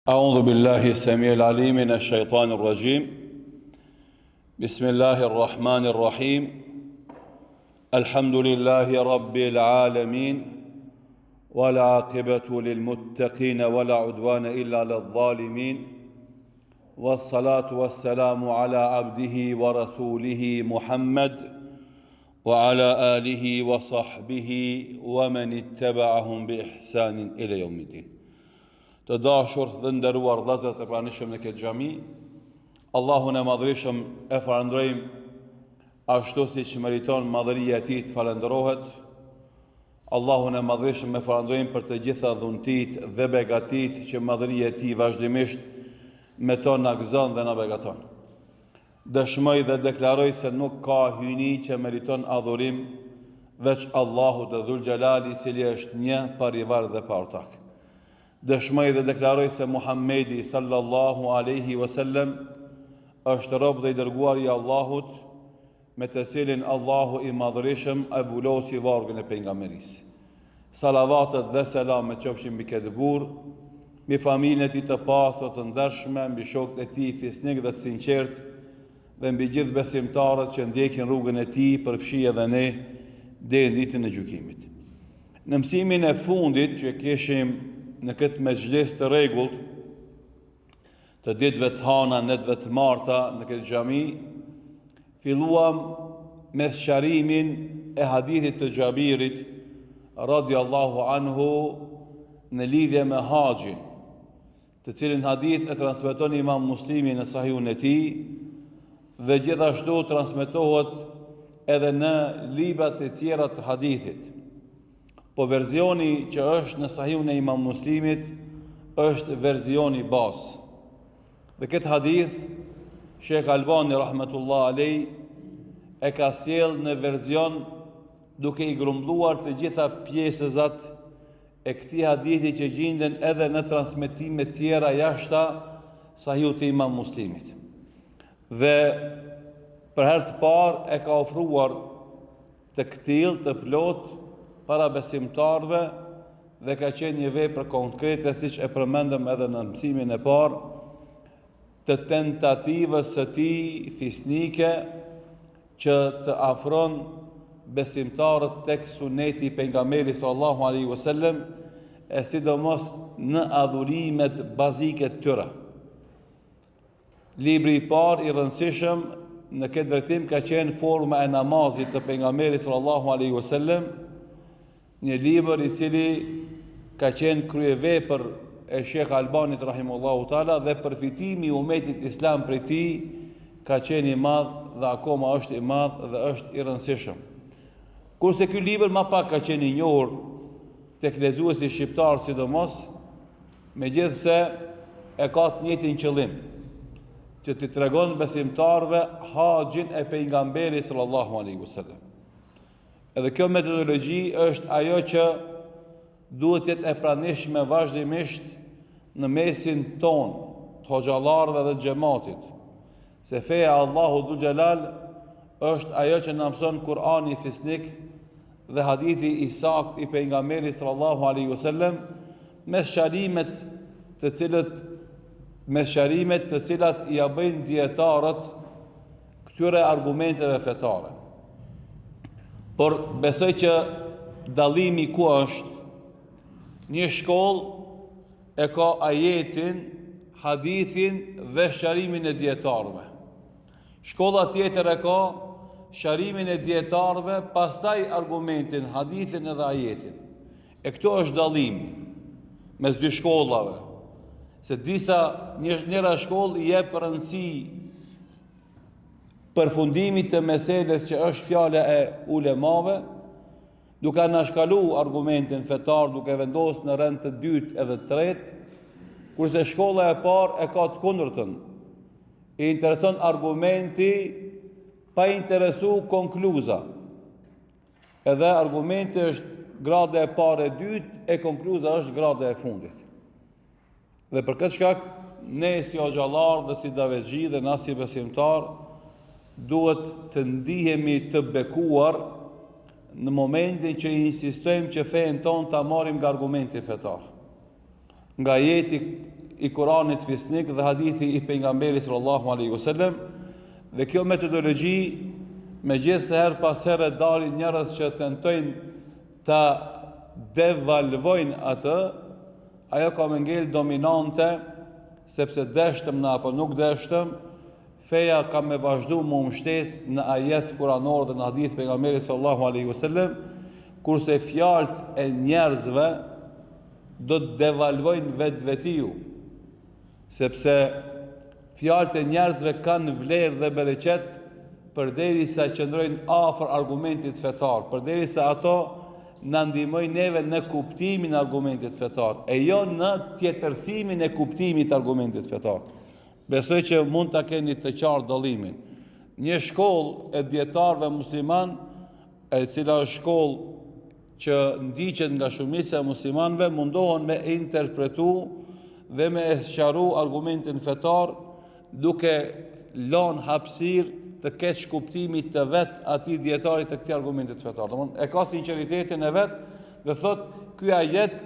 أعوذ بالله السميع العليم من الشيطان الرجيم بسم الله الرحمن الرحيم الحمد لله رب العالمين والعاقبة للمتقين ولا عدوان إلا للظالمين والصلاة والسلام على عبده ورسوله محمد وعلى آله وصحبه ومن اتبعهم بإحسان إلى يوم الدين Të dashur dhe nderuar vëllezër të pranishëm në këtë xhami, Allahun e Madhërishëm e falënderojmë ashtu siç meriton madhëria e tij të falënderohet. Allahun e Madhërishëm e falënderojmë për të gjitha dhuntitë dhe begatitë që madhëria e tij vazhdimisht me to na gëzon dhe na begaton. Dëshmoj dhe deklaroj se nuk ka hyjni që meriton adhurim veç Allahut Dhul Xhelal i cili është një pa rival dhe pa ortak. Dëshmoj dhe deklaroj se Muhammedi sallallahu alaihi wasallam është rob dhe i dërguar i Allahut me të cilin Allahu i Madhërishëm e vulosi vargun e pejgamberisë. Salavatet dhe selamet qofshin mbi këtë burrë, mbi familjen e tij të pastër të ndershme, mbi shokët e tij fisnikë dhe të sinqertë dhe mbi gjithë besimtarët që ndjekin rrugën e tij, përfshi edhe ne deri në ditën e gjykimit. Në mësimin e fundit që kishim në këtë mexhlis të rregullt, të ditëve të hana, netëve të marta në këtë xhami, filluam me sqarimin e hadithit të Xhabirit radiallahu anhu në lidhje me haxhin, të cilin hadith e transmeton Imam Muslimi në Sahihun e tij dhe gjithashtu transmetohet edhe në librat e tjera të hadithit. Po versioni që është në Sahihun e Imam Muslimit është versioni bazë. Dhe këtë hadith Shejh Albani rahmetullah alej e ka sjell në version duke i grumbulluar të gjitha pjesëzat e këtij hadithi që gjinden edhe në transmetime tjera jashta Sahihut të Imam Muslimit. Dhe për herë të parë e ka ofruar të këtillë të plotë para besimtarëve dhe ka qenë një vepër konkrete siç e përmendëm edhe në mësimin e parë të tentativës së tij fisnike që të afron besimtarët tek suneti i pejgamberit sallallahu alaihi wasallam e sidomos në adhurimet bazike të tyre. Libri i parë i rëndësishëm në këtë drejtim ka qenë forma e namazit të pejgamberit sallallahu alaihi wasallam, një libër i cili ka qenë kryevepër e Shejh Albanit rahimullahu taala dhe përfitimi i umetit islam prej tij ka qenë i madh dhe akoma është i madh dhe është i rëndësishëm. Kurse ky libër ma pak ka qenë i njohur tek lexuesi shqiptar sidomos, Megjithëse e ka të njëjtin qëllim, që t'i tregon besimtarëve haxhin e pejgamberit sallallahu alaihi wasallam. Edhe kjo metodologji është ajo që duhet të jetë e pranishme vazhdimisht në mesin tonë, të hoxhallarëve dhe të xhematit, se feja e Allahut dhul xhelal është ajo që na mëson Kur'ani fisnik dhe hadithi i saktë i pejgamberit sallallahu alaihi wasallam me sqarimet të cilët me sqarimet të cilat ia bëjnë dijetarët këtyre argumenteve fetare. Por besoj që dallimi ku është një shkollë e ka ajetin, hadithin dhe sqarimin e dijetarëve. Shkolla tjetër e ka sqarimin e dijetarëve, pastaj argumentin, hadithin edhe ajetin. E këtu është dallimi mes dy shkollave. Se disa një, njëra shkollë i jep rëndësi përfundimit të meseles që është fjala e ulemave, duke anashkalu argumentin fetar, duke vendos në rend të dytë edhe të tretë, kurse shkolla e parë e ka të kundërtën. I intereson argumenti pa interesu konkluza. Edhe argumenti është grada e parë e dytë, e konkluza është grada e fundit. Dhe për këtë shkak, ne si hoxhallarë dhe si davexhi dhe na si besimtarë, duhet të ndihemi të bekuar në momentin që insistojmë që fenë tonë ta marrim nga argumenti fetar. Nga ajeti i Kuranit fisnik dhe hadithi i pejgamberit sallallahu alaihi wasallam dhe kjo metodologji megjithëse herë pas here dalin njerëz që tentojnë ta devalvojnë atë, ajo ka me ngel dominante sepse deshtëm na apo nuk deshtëm, feja ka me vazhdu me u mshtet në ajet kuranor dhe në hadith pejgamberit sallallahu alaihi wasallam, kurse fjalët e njerëzve do të devalvojnë vetvetiu, sepse fjalët e njerëzve kanë vlerë dhe bereqet përderisa qëndrojnë afër argumentit fetar, përderisa ato na ndihmojnë neve në kuptimin e argumentit fetar, e jo në tjetërsimin e kuptimit të argumentit fetar. Besoj që mund ta keni të qartë dallimin. Një shkollë e dijetarëve musliman, e cila është shkollë që ndiqet nga shumica e muslimanëve, mundohen me interpretu dhe me e sqaru argumentin fetar duke lënë hapësirë të keqkuptimit të vet atij dijetarit të këtij argumentit fetar. Domthon e ka sinqeritetin e vet dhe thot ky ajet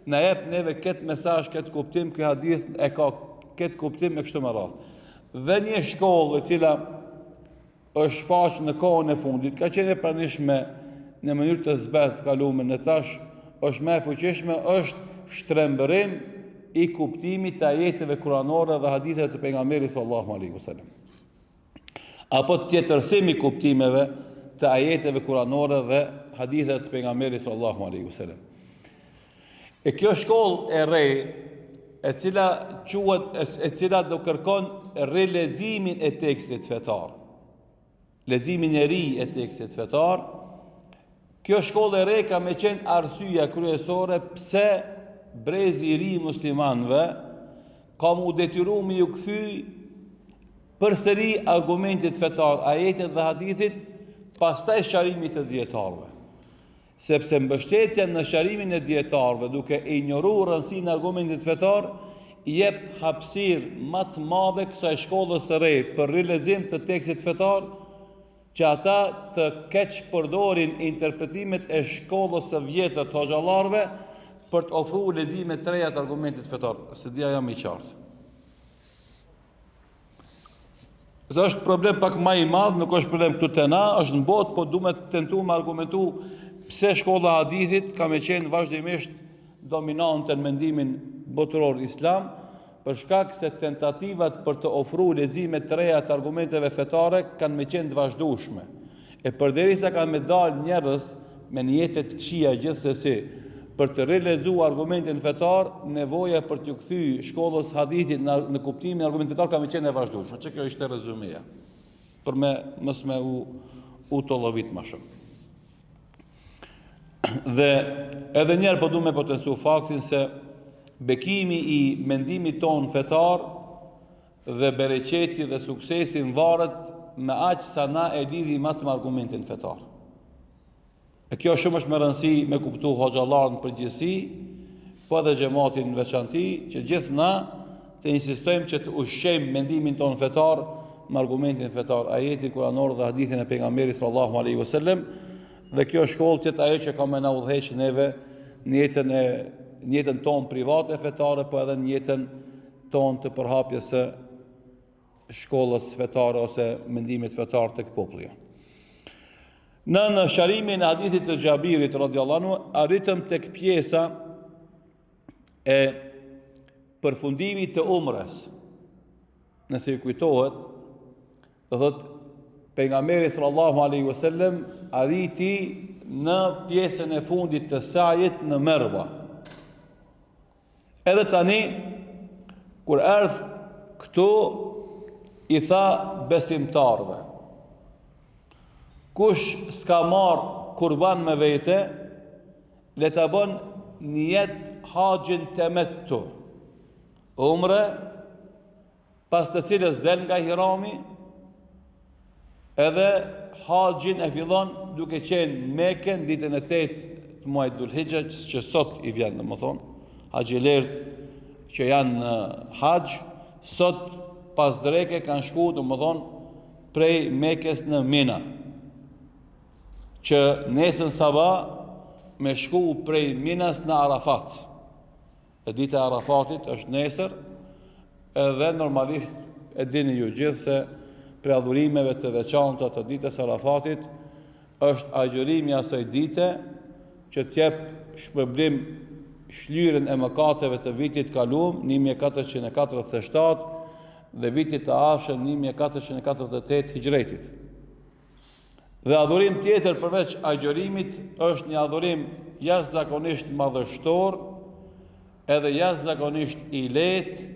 na jep neve këtë mesazh, këtë kuptim, ky hadith e ka këtë kuptim e kështu me radhë. Dhe një shkollë e cila është shfaq në kohën e fundit, ka qenë e pranishme në mënyrë të zbehtë të kalumen e tash është më e fuqishme, është shtrembërim i kuptimit të ajeteve kuranore dhe haditheve të pejgamberit sallallahu alaihi wasallam. Apo tjetërsim i kuptimeve të ajeteve kuranore dhe haditheve të pejgamberit sallallahu alaihi wasallam. E kjo shkollë e re, e cila quhet e cila do kërkon rileximin e tekstit fetar. Leximin e ri e tekstit fetar. Kjo shkollë e re ka me qenë arsyeja kryesore pse brezi i ri i muslimanëve ka m'u detyru me ju kthy përsëri argumentit fetar, ajetit dhe hadithit, pastaj sqarimit të dijetarëve. Sepse mbështetja në sqarimin e dijetarëve duke e injoruar rëndësinë e argumentit fetar, i jep hapësirë ma të madhe kësaj shkollës së re për rilexim të tekstit fetar, që ata të keqpërdorin interpretimet e shkollës së vjetër të hoxhallarëve për të ofruar lexime të reja të argumentit fetar. S'e di a jam i qartë. Se është problem pak ma i madh, nuk është problem këtu te na, është në botë, po du me tentu me argumentu pse shkolla e hadithit ka me qenë vazhdimisht dominante në mendimin botëror islam, për shkak se tentativat për të ofru lexime të reja të argumenteve fetare kanë me qenë të vazhdueshme. E përderisa kanë me dalë njerëz me nijete të këqija gjithsesi, për të rilexu argumentin fetar, nevoja për t'ju kthy shkollës hadithit në, në kuptimin e argumentit fetar ka me qenë e vazhdueshme. Që kjo ishte rezumeja. Për me mos me u u tollovit më shumë. Dhe edhe njëherë po du me potencu faktin se bekimi i mendimit tonë fetar dhe bereqeti dhe suksesi varet me aq sa na e lidhim atë me argumentin fetar. E kjo shumë është me rëndësi me kuptu hoxhallarët në përgjithësi, po edhe xhematin në veçanti, që gjithë na të insistojmë që të ushqejmë mendimin tonë fetar me argumentin fetar, ajetin kuranor dhe hadithin e pejgamberit sallallahu alaihi wasallam, dhe kjo shkollë të jetë ajo që ka me na udhëheq neve në jetën e në jetën tonë private fetare, po edhe në jetën tonë të përhapjes së shkollës fetare ose mendimit fetar tek populli. Në në sqarimin e hadithit të Xhabirit radhiyallahu anhu arritëm tek pjesa e përfundimit të umres. Nëse ju kujtohet, do thotë pejgamberi sallallahu alaihi wasallam arriti në pjesën e fundit të sajit në Merva. Edhe tani, kur erdh këtu, i tha besimtarëve, kush s'ka marrë kurban me vete, le ta bën nijet haxhin temettu, umre, pas të cilës del nga ihrami, edhe haxhin e fillon duke qenë në Mekë në ditën e 8 të muajit Dhulhixhe, që sot i vjen, domethënë, haxhilerët që janë në haxh, sot pas dreke kanë shku, domethënë, prej Mekës në Mina. Që nesër sabah me shku prej Minas në Arafat. E dita e Arafatit është nesër. Edhe normalisht e dini ju gjithë se prej adhurimeve të veçanta të ditës së Arafatit është agjërimi i asaj dite që t'jep shpërblim shlyerjen e mëkateve të vitit kalum 1447 dhe vitit të ardhshëm 1448 hixhretit. Dhe adhurim tjetër përveç agjërimit është një adhurim jashtëzakonisht madhështor, edhe jashtëzakonisht i lehtë,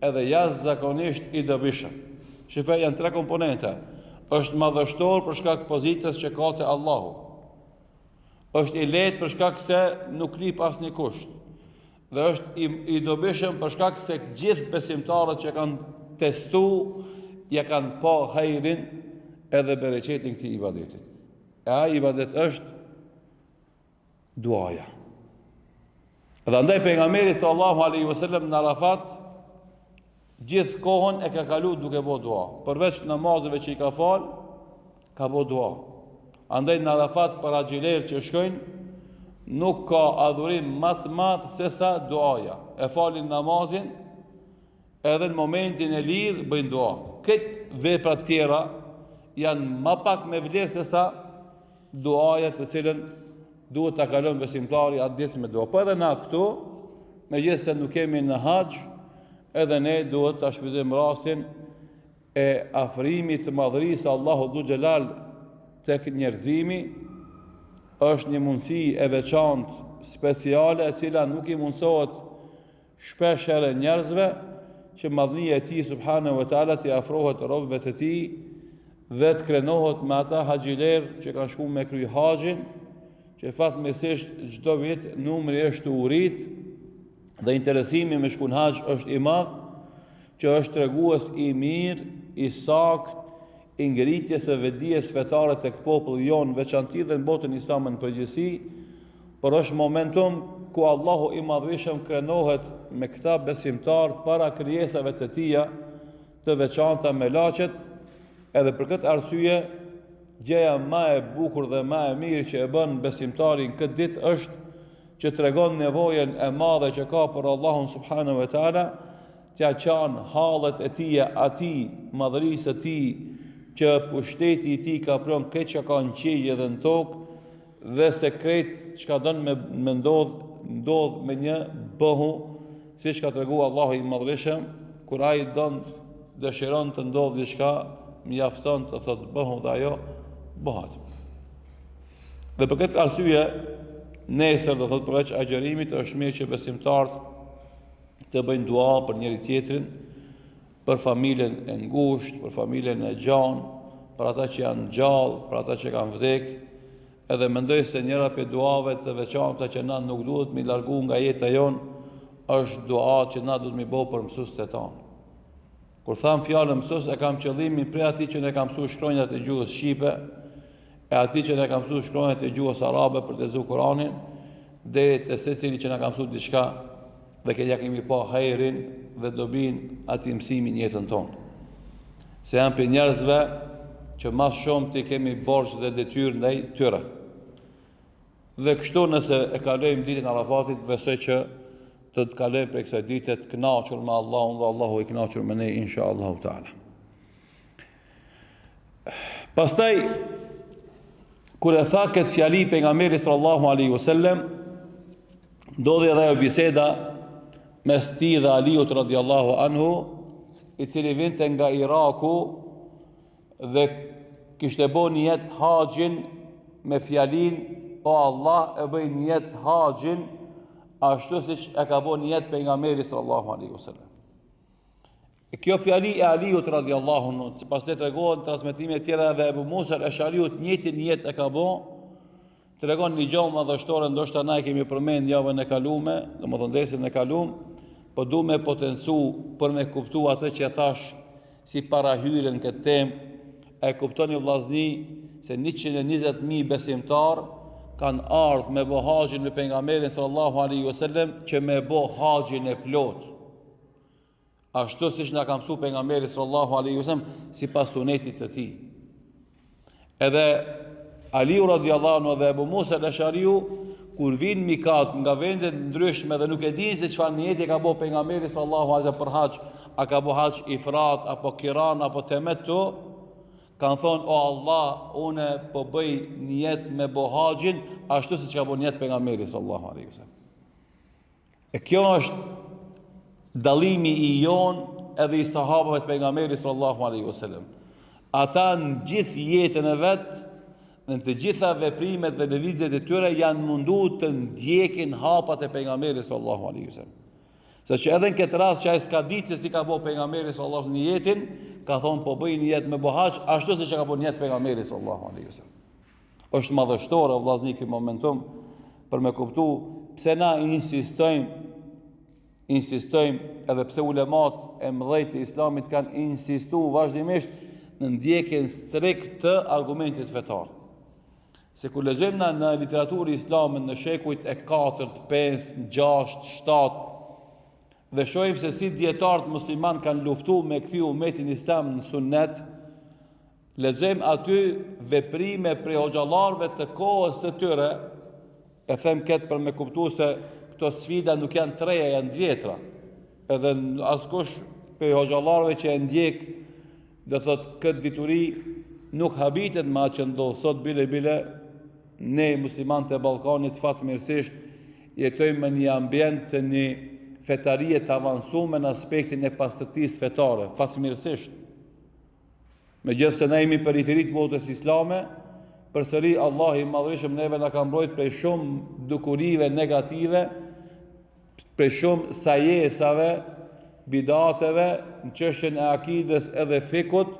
edhe jashtëzakonisht i dobishëm. Shife janë tre komponente. Është madhështor për shkak pozitës që ka te Allahu. Është i lehtë për shkak se nuk lyp asnjë kusht. Dhe është i, i dobishëm për shkak se gjithë besimtarët që kanë testu ja kanë pa hajrin edhe bereqetin këtij ibadetit. E ai ibadet është duaja. Dhe andaj pejgamberi sallallahu alaihi wasallam në Arafat gjithë kohën e ka kalu duke bo dua. Përveç namazeve që i ka fal, ka bo dua. Andaj në Arafat për haxhilerët që shkojnë, nuk ka adhurim ma të madh sesa duaja. E falin namazin, edhe në momentin e lirë bëjnë dua. Këtë veprat tjera janë ma pak me vlerë sesa duaja të cilën duhet ta kalon besimtari atë ditë me dua. Po edhe na këtu, megjithëse nuk jemi në haxh, edhe ne duhet ta shfrytëzojmë rastin e afrimit të madhërisë së Allahut dhul xhelal tek njerëzimi është një mundësi e veçantë speciale e cila nuk i mundësohet shpesh herë njerëzve që madhnia e tij subhanahu wa taala t'i afrohet robëve të tij dhe të krenohet me ata haxhilerë që kanë shku me kry haxhin, që fatmirësisht çdo vit numri është tu u rrit dhe interesimi me shku në haxh është i madh, që është tregues i mirë, i saktë, i ngritjes së vetëdijes fetare tek populli jonë në veçanti dhe në botën islame në përgjithësi, por është momentum ku Allahu i Madhërishëm krenohet me këta besimtarë para krijesave të tija të veçanta melaqet, edhe për këtë arsye gjëja ma e bukur dhe ma e mirë që e bën besimtari në këtë ditë është që tregon nevojën e madhe që ka për Allahun subhanahu wa taala, t'ia qan hallet e tija atij, madhërisë së tij, që pushteti i tij kaplon krejt çka ka në qiej edhe në tokë, dhe se krejt çka don me, me ndodh, ndodh me një bëhu, siç ka tregu Allahu i madhërishëm, kur ai don dëshiron të ndodh diçka, mjafton të thotë bëhu dhe ajo bëhet. Dhe për këtë arsye, nesër do thotë përveç agjërimit është mirë që besimtarët të bëjnë dua për njëri tjetrin, për familjen e ngushtë, për familjen e gjanë, për ata që janë gjallë, për ata që kanë vdek, edhe mendoj se njëra prej duave të veçanta që na nuk duhet m'i largu nga jeta jonë, është dua që na duhet m'i bo për mësuesit e tanë. Kur tham fjalën mësues, e kam qëllimin prej atij që na ka mësu shkronjat e gjuhës shqipe, e atij që na ka mësu shkronjat e gjuhës arabe për të lexu Kuranin, deri te secili që na ka mësu diçka dhe ke ja kemi pa hajrin dhe dobinë atij mësimi në jetën tonë. Se janë prej njerëzve që ma shumë i kemi borxh dhe detyrë ndaj tyre. Dhe kështu nëse e kalojmë ditën e Arafatit, besoj që do të kalojmë prej kësaj dite të kënaqur me Allahun dhe Allahu i kënaqur me ne insha Allahu teala. Pastaj kur e tha këtë fjali pejgamberi sallallahu alaihi wasallam, ndodhi edhe ajo biseda mes tij dhe Aliut radiallahu anhu, i cili vinte nga Iraku dhe kishte bo nijet haxhin me fjalinë o Allah e bëj nijet haxhin ashtu siç e ka bo nijet pejgamberi sallallahu alaihi wasallam. E kjo fjali e Aliut radiallahu anhu, pastaj tregohet në transmetime tjera edhe Ebu Musa al-Ashariut njëjtin nijet e ka bo, tregon një gjë madhështore, ndoshta na e kemi përmend javën e kalume, domethënë dersin e kalum, po du me potencu për me kuptu atë që e thash si parahyrje në këtë temë, e kuptoni vllazni se 120.000 besimtar kanë ardhë me bo haxhin me pejgamberin sallallahu alaihi wasallam që me bo haxhin e plot. Ashtu siç na ka mësu pejgamberi sallallahu alaihi wasallam sipas sunetit të tij. Edhe Aliu radiallahu anhu dhe Ebu Musa al-Ashariu kur vijnë n'mikat nga vende të ndryshme dhe nuk e dinë se çfarë nijeti ka bo pejgamberi sallallahu alaihi wasallam për haxh. a ka bo haxh ifrat, apo kiran, apo temetu, kanë thonë, o Allah, une po bëj nijet me bo haxhin, ashtu siç ka bo nijet pejgamberi, sallallahu aleyhi sallam. E kjo është dallimi i jonë edhe i sahabëve të pejgamberit sallallahu alaihi wasallam. Ata në gjithë jetën e vet, në të gjitha veprimet dhe lëvizjet e tyre janë mundu të ndjekin hapat e pejgamberit sallallahu alaihi wasallam. Saqë edhe në këtë rast që ai s'ka ditë se si ka bo pejgamberi sallallahu alaihi wasallam nijetin, ka thonë po bëj nijet me bo haxh ashtu siç ka bo nijet pejgamberi sallallahu alaihi wasallam. Është madhështore o vllazni ky momentum për me kuptu pse na insistojmë insistojmë edhe pse ulemat e mëdhej të islamit kanë insistu vazhdimisht në ndjekjen strikt të argumentit fetar. Se kur lexojmë na në literaturë islame në shekujt e 4, 5, 6, 7 dhe shohim se si dijetarët musliman kanë luftu me kthy umetin islam në sunnet, Lexojmë aty veprime prej hoxhallarëve të kohës së tyre, e them këtë për me kuptu se këto sfida nuk janë të reja, janë të vjetra. Edhe askush prej hoxhallarëve që e ndjek, do thotë këtë dituri nuk habitet me atë që ndodh sot bile bile ne muslimanët e Ballkanit fatmirësisht jetojmë në një ambient të një fetarie të avancuar në aspektin e pastërtisë fetare, fatmirësisht. Megjithëse ne jemi periferi të botës islame, përsëri Allahu i Madhërishëm neve na ka mbrojt prej shumë dukurive negative, prej shumë sajesave, bidateve, në çështjen e akides edhe fikhut,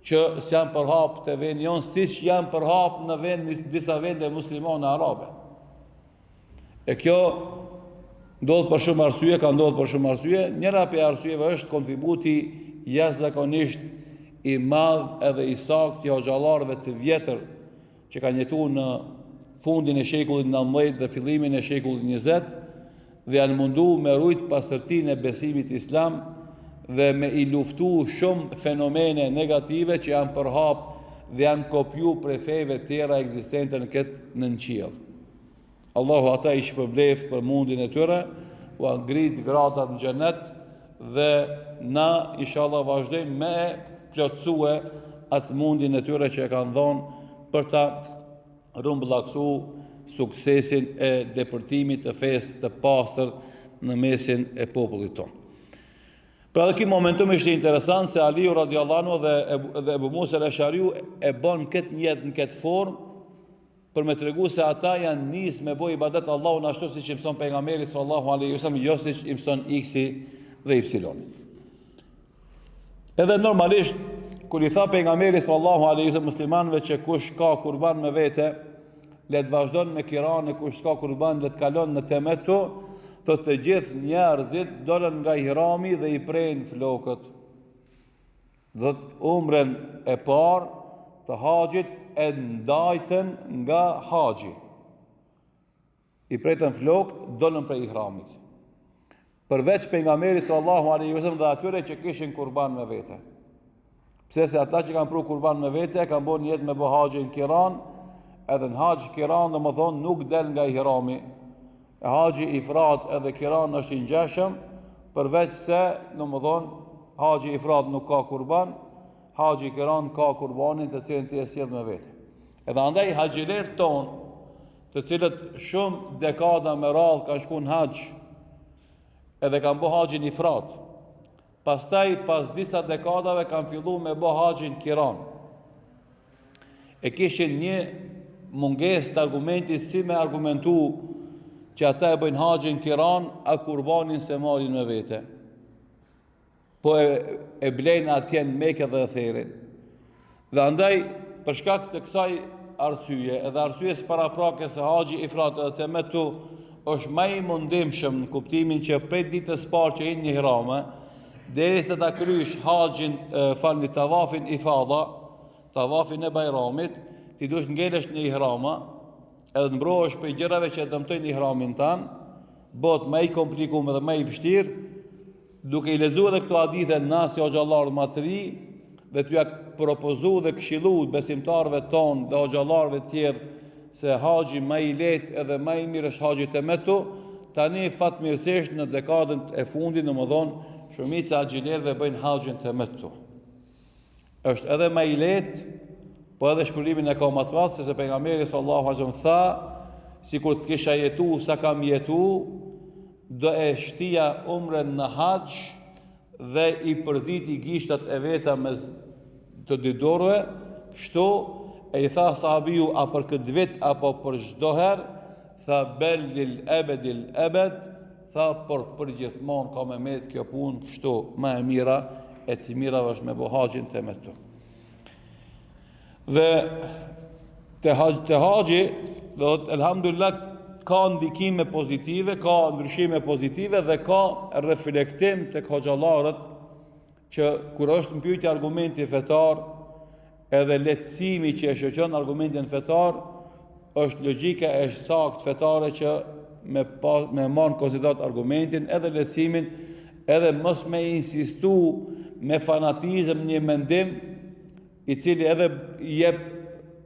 që s'janë përhap te vendi jonë, siç janë përhap në vend, disa vende muslimane arabe. E kjo ndodh për shumë arsye, ka ndodhur për shumë arsye. Njëra prej arsyeve është kontributi jashtëzakonisht i madh edhe i saktë i hoxhallarëve të vjetër që kanë jetuar në fundin e shekullit 19 dhe fillimin e shekullit 20 dhe janë mundu me rujt pastërtinë e besimit islam dhe me i luftu shumë fenomene negative që janë përhap dhe janë kopju prej fejve tjera ekzistente në këtë nënqiell. Allahu ata i shpërbleftë për mundin e tyre, ua ngrit gradat në xhenet dhe na inshallah vazhdojmë me plotësue atë mundin e tyre që e kanë dhonë për ta rrumbullaksu suksesin e depërtimit të fesë të pastër në mesin e popullit tonë. Pra dhe ky momentum ishte interesant se Aliu radiallahu anhu dhe, dhe Ebu Musa el-Eshariu e bon këtë nijet në këtë formë për me tregu se ata janë nis me bo ibadet Allahun ashtu siç i mëson pejgamberi sallallahu alaihi wasallam, jo siç i mëson X-i dhe Y-i. Edhe normalisht kur i tha pejgamberi sallallahu alaihi wasallam muslimanëve që kush ka kurban me vete, le të vazhdon me kiran e kush s'ka kurban le të kalon në temetu, thotë të gjithë njerëzit dolën nga ihrami dhe i prenë flokët. Dhe umren e parë të haxhit e ndajtën nga haxhi. I pretën flokët, dolën prej ihramit. Përveç pejgamberit sallallahu alaihi wasallam dhe atyre që kishin kurban me vete. Pse se ata që kanë pru kurban me vete, kanë bo nijet me bo haxhin kiran, edhe në haxh kiran, domethonë, nuk del nga ihrami. E haxhi ifrat edhe kiran është i ngjashëm, përveç se, domethonë, haxhi ifrat nuk ka kurban, haxhi kiran ka kurbanin të cilin ti e sjell me vete. Edhe andaj haxhilerët tonë, të cilët shumë dekada me radhë kanë shku në haxh, edhe kanë bo haxhin ifrat, pastaj pas disa dekadave kanë fillu me bo haxhin kiran. E kishin një mungesë të argumentit si me argumentu që ata e bëjnë haxhin kiran, a kurbanin s'e marrin me vete. Po e, e blejnë atje në Mekë dhe e therin. Dhe andaj, për shkak të kësaj arsye, edhe arsyes paraprake se haxhi ifrat edhe temetu është ma i mundimshëm në kuptimin që prej ditës parë që hin në ihram, derisa ta krysh haxhin, falni tavafin ifada, Tavafin e Bajramit, ti duhesh ngelesh në ihrama, edhe të mbrohesh prej gjërave që e dëmtojnë ihramin tan, bëhet ma i komplikum edhe ma i vështirë, duke i lexu edhe këto hadithe na si hoxhallarë ma të ri dhe t'ja propozu dhe këshillu besimtarëve tonë dhe hoxhallarëve të tjerë se haxhi ma i lehtë edhe ma i mirë është haxhi temetu, tani fatmirësisht në dekadën e fundit, domethonë, Shumica e haxhilerëve bëjnë haxhin temettu. Është edhe më i lehtë, po edhe shpërblimin e ka më të madh, sepse pejgamberi sallallahu alajhi wasallam tha, sikur të kisha jetu sa kam jetu, do e shtija umren në haxh dhe i përziti gishtat e veta mes të dy dorëve, kështu e i tha sahabiu a për këtë vit apo për çdo herë, tha bel lil ebedil ebed, Tha, por përgjithmonë ka me met kjo punë, kështu më e mira e të mirave është me bo haxhin temettu. Dhe te haxh te haxhi, do thotë elhamdulillah ka ndikime pozitive, ka ndryshime pozitive dhe ka reflektim tek hoxhallarët që kur është në pyetje argumenti fetar, edhe lehtësimi që e shoqëron argumentin fetar, është logjika e saktë fetare që me pa, me marrë në konsideratë argumentin, edhe lehtësimin, edhe mos me insistu me fanatizëm një mendim i cili edhe i jep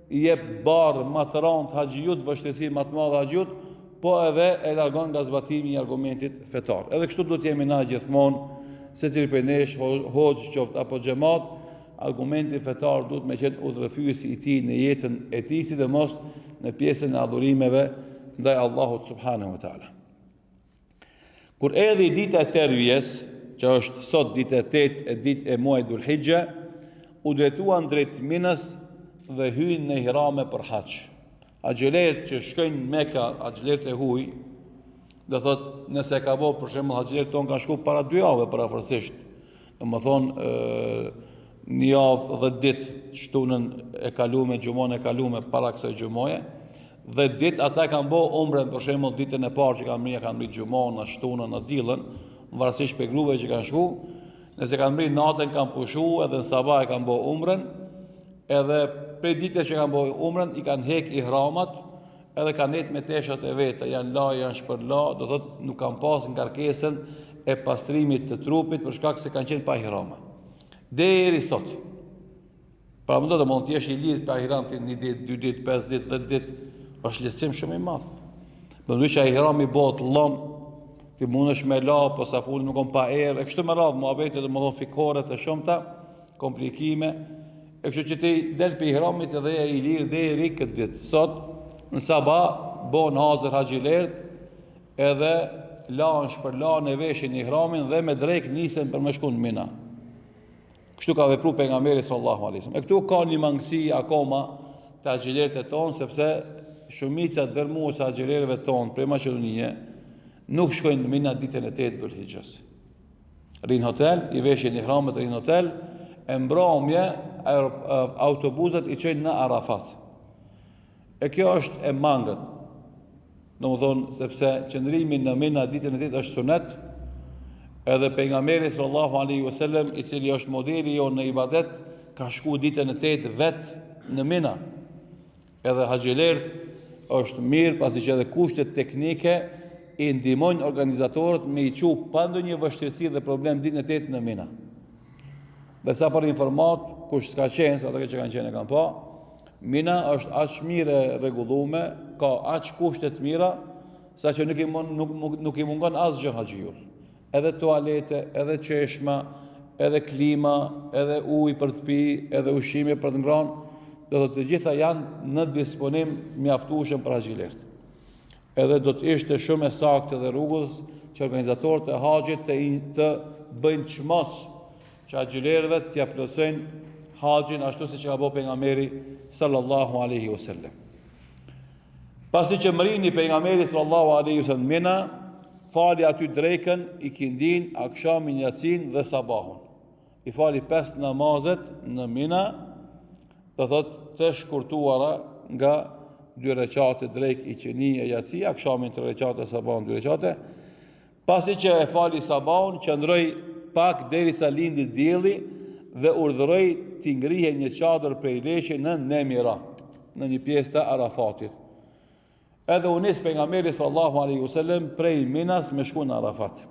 i jep barrë ma të rëndë haxhiut, vështirësi ma të madhe haxhiut, po edhe e largon nga zbatimi i argumentit fetar. Edhe kështu duhet të jemi na gjithmonë, secili prej nesh, hoxhë qoftë apo xhemat, argumenti fetar duhet me qenë udhërrëfyesi i tij në jetën e tij, sidomos në pjesën e adhurimeve ndaj Allahut subhanahu wa taala. Kur erdhi dita e tervijes, që është sot dita e 8 e ditë e muajit Dhul-Hixhe, u drejtuan drejt Minës dhe hynë në ihrame për haxh. Haxhilerët që shkojnë në Meka, haxhilerët e huaj, do thot nëse ka bo për shembull haxhilerët tonë kanë shku para dy javëve përafërsisht. Domethënë një javë dhe ditë shtunën e kalume, xhumon e kalume para kësaj xhumoje, dhe ditë ata kanë bo umren për shembull ditën e parë që kanë mri, kanë mri xhumon, në shtunën, në dillën, varësisht prej grupeve që kanë shku, nëse kanë mri natën kanë pushu edhe në sabah e kanë bo umren, Edhe prej ditës që kanë bo umren, i kanë hek ihramat, edhe kanë nejt me teshat e veta, janë la, janë shpërla, do thot nuk kanë pas ngarkesën e pastrimit të trupit për shkak se kanë qenë pa ihrama. Deri sot. Pra mendo të mund të jesh i lirë pa ihram ti një ditë, dy ditë, pesë ditë, 10 ditë, është lehtësim shumë i madh. Përndryshe ihrami bëhet llom, ti mundesh me la, po sapuni nuk pa erë, e kështu me radhë, muhabete domethënë fikore të shumta, komplikime, e kështu që ti del prej ihramit edhe je i lirë deri këtë ditë. Sot, në sabah, bohen hazër haxhilerët, edhe lahen shpërlahen e veshin ihramin dhe me drekë nisen për me shku në Mina. Kështu ka vepru pejgamberi sallallahu alaihi wasallam. E këtu ka një mangësi akoma te haxhilerët e tonë, sepse shumica dërmuese e haxhilerëve tonë prej Maqedonie nuk shkojnë në Mina ditën e 8 Dhulhixhes. Rrinë hotel, i veshin ihramet rrinë hotel, e mbrëmje autobusat i çojnë në Arafat. E kjo është e mangët. Domethënë, sepse qëndrimi në Mina ditën e tetë është sunet, edhe pejgamberi sallallahu alaihi wasallam, i cili është modeli jonë në ibadet, ka shku ditën e tetë vetë në Mina. Edhe haxhilerët është mirë pasi që edhe kushtet teknike i ndihmojnë organizatorët me i çu pa ndonjë vështirësi dhe problem ditën e tetë në Mina. Dhe sa për informatë, kush s'ka qenë, se ata që kanë qenë e kanë pa, Mina është aq mirë e rregullume, ka aq kushte të mira, sa që nuk i, nuk, nuk, nuk i mungon asgjë haxhiut. Edhe tualete, edhe çeshma, edhe klima, edhe ujë për të pi, edhe ushqime për të ngrënë, do të të gjitha janë në disponim mjaftueshëm për haxhilerët. Edhe do të ishte shumë e saktë dhe rrugës që organizatorët e haxhit të, të bëjnë çmos që haxhilerëve t'ia plotësojnë haxhin ashtu siç ka bo pejgamberi sallallahu alaihi wasallam. Pasi që mrini pejgamberi sallallahu alaihi wasallam Mina, fali aty drekën, ikindin, akshamin, jacin dhe sabahun. I fali pesë namazet në Mina, do thot të shkurtuara nga dy reqate drekë, iqindi e jaci, akshamin tre reqate, sabahun dy reqate. Pasi që e fali sabahun, qëndroi pak derisa lindi dielli dhe urdhëroi t'i ngrihej një çadër prej leshi në Nemira, në një pjesë të Arafatit. Edhe u nis pejgamberi sallallahu alaihi wasallam prej Minas me shku në Arafat.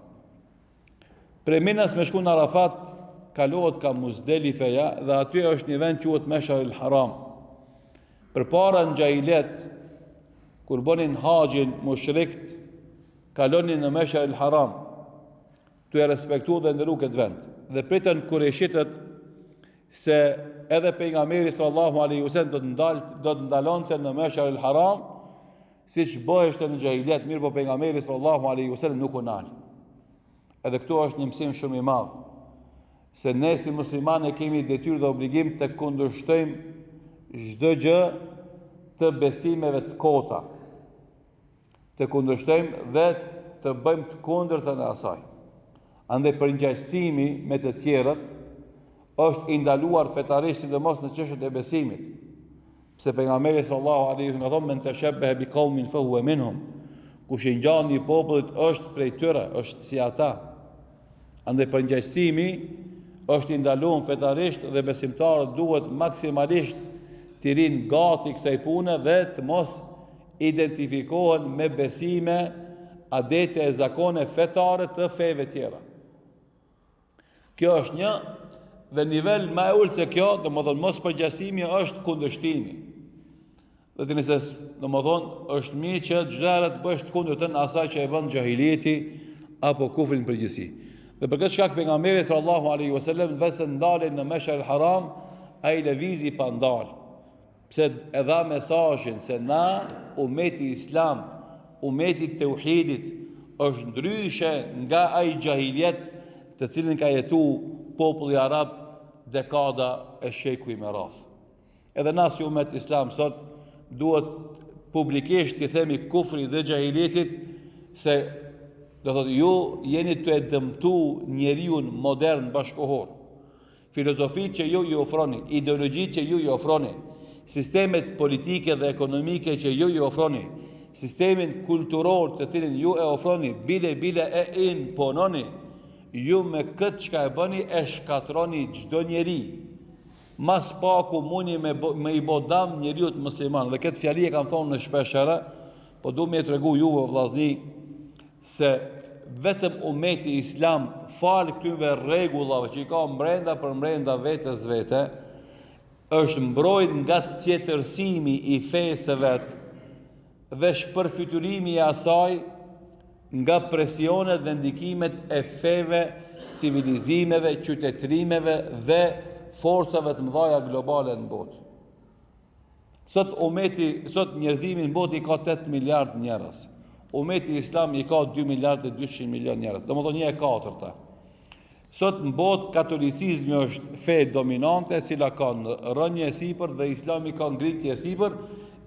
Prej Minas me shku në Arafat kalohet ka Muzdelifeja dhe aty është një vend quhet Meshar el Haram. Përpara në xhahilijet kur bënin haxhin mushrikt kalonin në Meshar el Haram. Tu e respektu dhe nderu këtë vend. Dhe pritën kurejshitët se edhe pejgamberi sallallahu alaihi wasallam do të ndal do të ndalonte në Meshar el Haram, siç bëheshte në xhahilijet, mirëpo pejgamberi sallallahu alaihi wasallam nuk u nal. Edhe këtu është një mësim shumë i madh se ne si muslimanë kemi detyrë dhe obligim të kundërshtojmë çdo gjë të besimeve të kota. Të kundërshtojmë dhe të bëjmë të kundërtën e asaj. Andaj përngjasimi me të tjerët është i ndaluar fetarisht sidomos në çështjet e besimit. Pse pejgamberi sallallahu alaihi wasallam ka thonë men tashabbaha bi qaumin fa huwa minhum. Kush i ngjan një popullit është prej tyre, është si ata. Andaj përngjasimi është i ndaluar fetarisht dhe besimtarët duhet maksimalisht t'i rrinë gati kësaj pune dhe të mos identifikohen me besime, adete e zakone fetare të feve tjera. Kjo është një dhe nivel ma e ulët se kjo, domethënë mos përngjasimi është kundërshtimi. Dhe të nëse, domethënë, është mirë që çdo herë të bësh të kundërtën asaj që e bën xhahilieti apo kufri në përgjithësi. Dhe për këtë shkak pejgamberi sallallahu alaihi wasallam veç se ndali në Meshar el-Haram, ai lëvizi pa ndal. Pse e dha mesazhin se na umeti islam, umeti i teuhidit është ndryshe nga ai xhahilijet të cilin ka jetu populli arab dekada e shekuj me radhë. Edhe na si umet islam sot duhet publikisht t'i themi kufrit dhe xhahilijetit se do thotë ju jeni tu e dëmtu njeriun modern bashkëkohor. Filozofitë që ju i ofroni, ideologjitë që ju i ofroni, sistemet politike dhe ekonomike që ju i ofroni, sistemin kulturor të cilin ju e ofroni, bile bile e impononi, ju me këtë çka e bëni e shkatërroni çdo njeri. Ma s'paku muni me, me i bo dam njeriut musliman. Dhe këtë fjali e kam thonë shpesh herë, po du me e tregu juve vllazni se vetëm umeti islam falë këtyre rregullave që i ka mbrenda për mbrenda vetes vete, është mbrojt nga tjetërsimi i fesë së vet dhe shpërfytyrimi i asaj nga presionet dhe ndikimet e feve, civilizimeve, qytetërimeve dhe forcave të mëdha globale në botë. Sot umeti, sot njerëzimi në botë i ka 8 miliard njerëz. Umeti islam i ka 2 miliard e 200 milion njerëz. Domethënë një e katërta. Sot në botë katolicizmi është fe dominante, e cila ka në rënie e sipër dhe islami ka ngritje e sipër,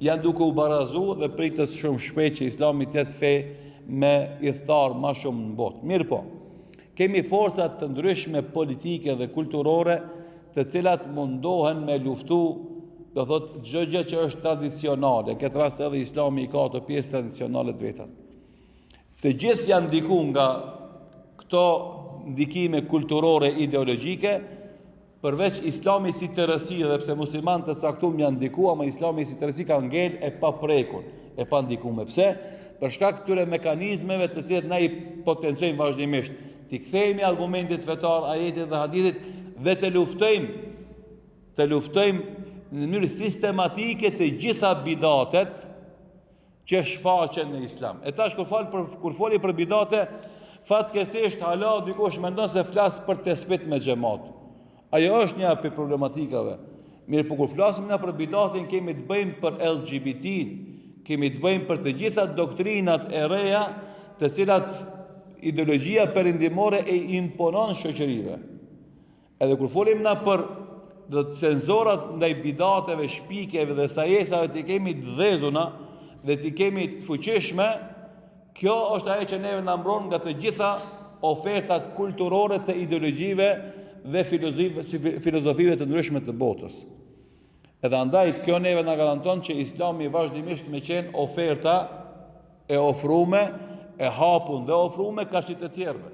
janë duke u barazu dhe pritet shumë shpejt që islami të jetë fe me ithtar ma shumë në botë. Mirëpo, kemi forca të ndryshme politike dhe kulturore të cilat mundohen me luftu, do thotë çdo gjë që është tradicionale, në këtë rast edhe Islami i ka ato pjesë tradicionale të vetat. Të gjithë janë ndiku nga këto ndikime kulturore ideologjike, përveç Islamit si tërësi edhe pse muslimanë të caktum janë ndiku, ama Islami si tërësi ka ngel e paprekun, e pandikume. Pse? Për shkak këtyre mekanizmeve të cilat na i potencojmë vazhdimisht. T'i kthehemi argumentit fetar, ajetit dhe hadithit dhe të luftojmë të luftojmë në mënyrë sistematike të gjitha bidatet që shfaqen në islam. E tash kur fal për kur foli për bidate, fatkeqësisht hala dikush mendon se flas për tespit me xhemat. Ajo është një prej problematikave. Mirëpo kur flasim na për bidatin kemi të bëjmë për LGBT-n, kemi të bëjmë për të gjitha doktrinat e reja të cilat ideologjia perëndimore e imponon shoqërive. Edhe kur folim na për do të senzorat ndaj bidateve, shpikjeve dhe sajesave t'i kemi të dhezuna dhe t'i kemi të fuqishme, Kjo është ajo që neve na mbron nga të gjitha ofertat kulturore të ideologjive dhe filozofive të ndryshme të botës. Edhe andaj kjo neve na garanton që Islami vazhdimisht me qenë oferta e ofrume, e hapun dhe ofrume karshi të tjerëve.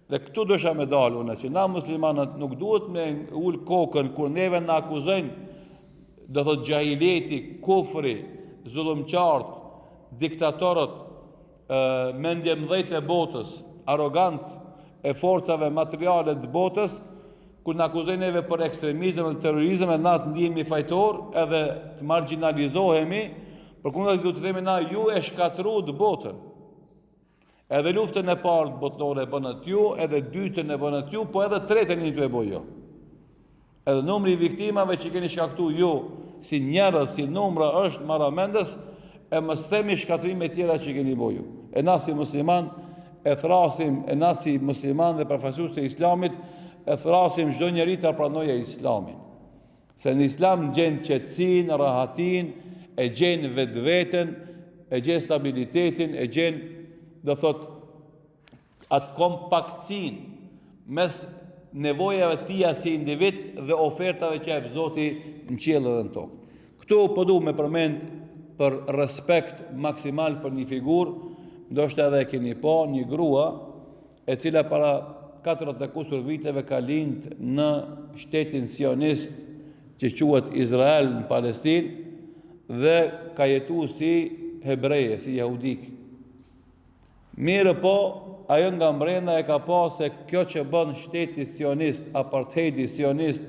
Dhe këtu dosha me dalë unë, që na muslimanët nuk duhet me ul kokën kur neve na akuzojnë, do thot xhahileti, kufri, zullumqarët, diktatorët, mendjemdhejt e botës, arrogantët e forcave materiale të botës, kur na akuzojnë neve për ekstremizëm dhe terrorizëm, edhe na të ndihemi fajtor, edhe të marginalizohemi, përkundrazi duhet të themi na ju e shkatërruat botën. Edhe luftën e parë botnore e bënët ju, edhe dytën e bënët ju, po edhe tretën jeni tu e bo ju. Edhe numri i viktimave që keni shkaktu ju, si njerëz, si numra, është marramendës, e mos themi shkatërrime tjera që keni bo ju. E na si musliman, e thrasim, e na si musliman dhe përfaqësues të islamit, e thrasim çdo njeri ta pranojë islamin. Se në islam gjen qetësinë, rahatinë, e gjen vetveten, e gjen stabilitetin, e gjen, do thot, atë kompaktësinë mes nevojave të tija si individ dhe ofertave që jep Zoti në qiell edhe në tokë. Këtu po du me përmend për respekt maksimal për një figurë, ndoshta edhe e keni pa, një grua e cila para 40 e kusur viteve ka lind në shtetin sionist që quhet Izrael në Palestinë dhe ka jetu si hebreje, si jehudike. Mirëpo, ajo nga mbrenda e ka pa se kjo që bën shteti sionist, apartheidi sionist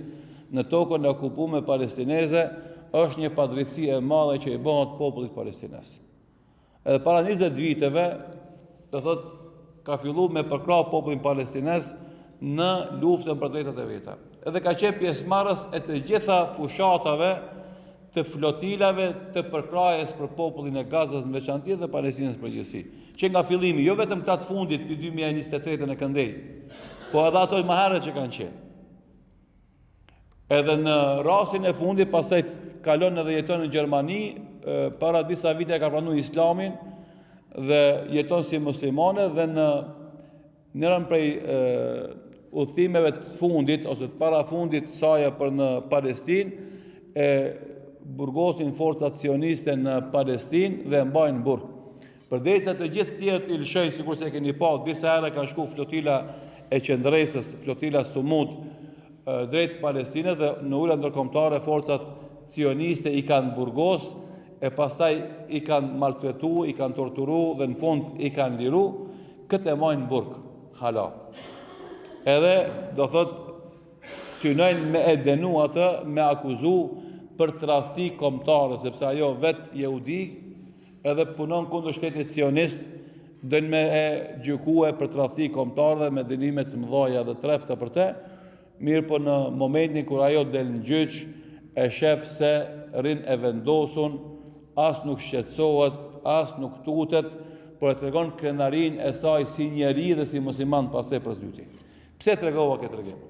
në tokën e okupume palestineze, është një padrejtësi e madhe që i bëhet popullit palestinez. Edhe para 20 viteve, do thot, ka fillu me përkrah popullin palestinez në luftën për drejtat e veta. Edhe ka qenë pjesëmarrës e të gjitha fushatave të flotilave të përkrahjes për popullin e Gazës në veçanti dhe Palestinës në përgjithësi. Që nga fillimi, jo vetëm këta të fundit pi 2023 e këndej, po edhe ato më herët që kanë qenë. Edhe në rastin e fundit, pastaj kalon edhe jeton në Gjermani, para disa vite e ka pranu islamin dhe jeton si muslimane dhe në njërën prej udhëtimeve të fundit ose të parafundit saja për në Palestinë e burgosin forcat sioniste në Palestinë dhe e mbajnë në burg. Përderisa të gjithë tjerët i lëshojnë, sikurse e keni pa, disa herë kanë shku flotila e qëndresës, flotila Sumud, drejt Palestinës dhe në ujëra ndërkombëtare forcat sioniste i kanë burgos e pastaj i kanë maltretu, i kanë torturu dhe në fund i kanë liru, këtë e majnë burg, hala. Edhe, do thot, synojnë me e denu atë, me akuzu për tradhti kombëtare, sepse ajo vetë jehudi, edhe punon kundër shtetit sionist, dojnë me e gjykue për tradhti kombëtare dhe me dënime të mëdhaja dhe të rrepta për te, mirëpo në momentin kur ajo del në gjyq, e shef se rrin e vendosun, as nuk shqetësohet, as nuk tutet, por e tregon krenarinë e saj si njeri dhe si musliman pastaj për së dyti. Pse tregova këtë tregim?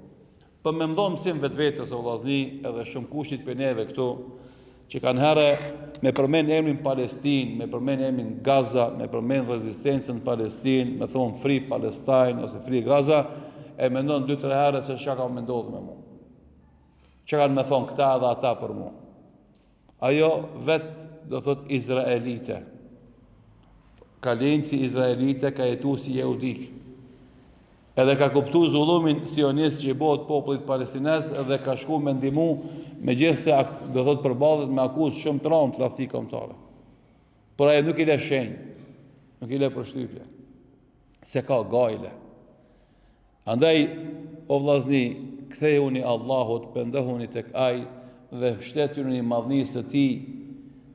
Për me dhonë mësim vetvetes o vllazni edhe shumëkushit prej neve këtu, që kanëherë me përmen emrin Palestinë, me përmen emrin Gaza, me përmen rezistencën në Palestinë, me thonë Free Palestine ose Free Gaza, e mendon 2-3 herë se çka ka me ndodhë me mu. Çka kanë me thonë këta edhe ata për mu. Ajo vetë, do thot, izraelite. Ka lind si izraelite, ka jetu si jehudik. Edhe ka kuptu zullumin sionist që i bëhet popullit palestinez dhe ka shku me ndihmu, megjithëse do thot përballet me akuzë shumë të rëndë tradhti kombëtare. Por ajo nuk i le shenjë, nuk i le përshtypje, s'e ka gajle. Andaj, o vllazni, kthehuni Allahut, pendohuni tek Ai dhe mbështetjuni madhnisë së Tij,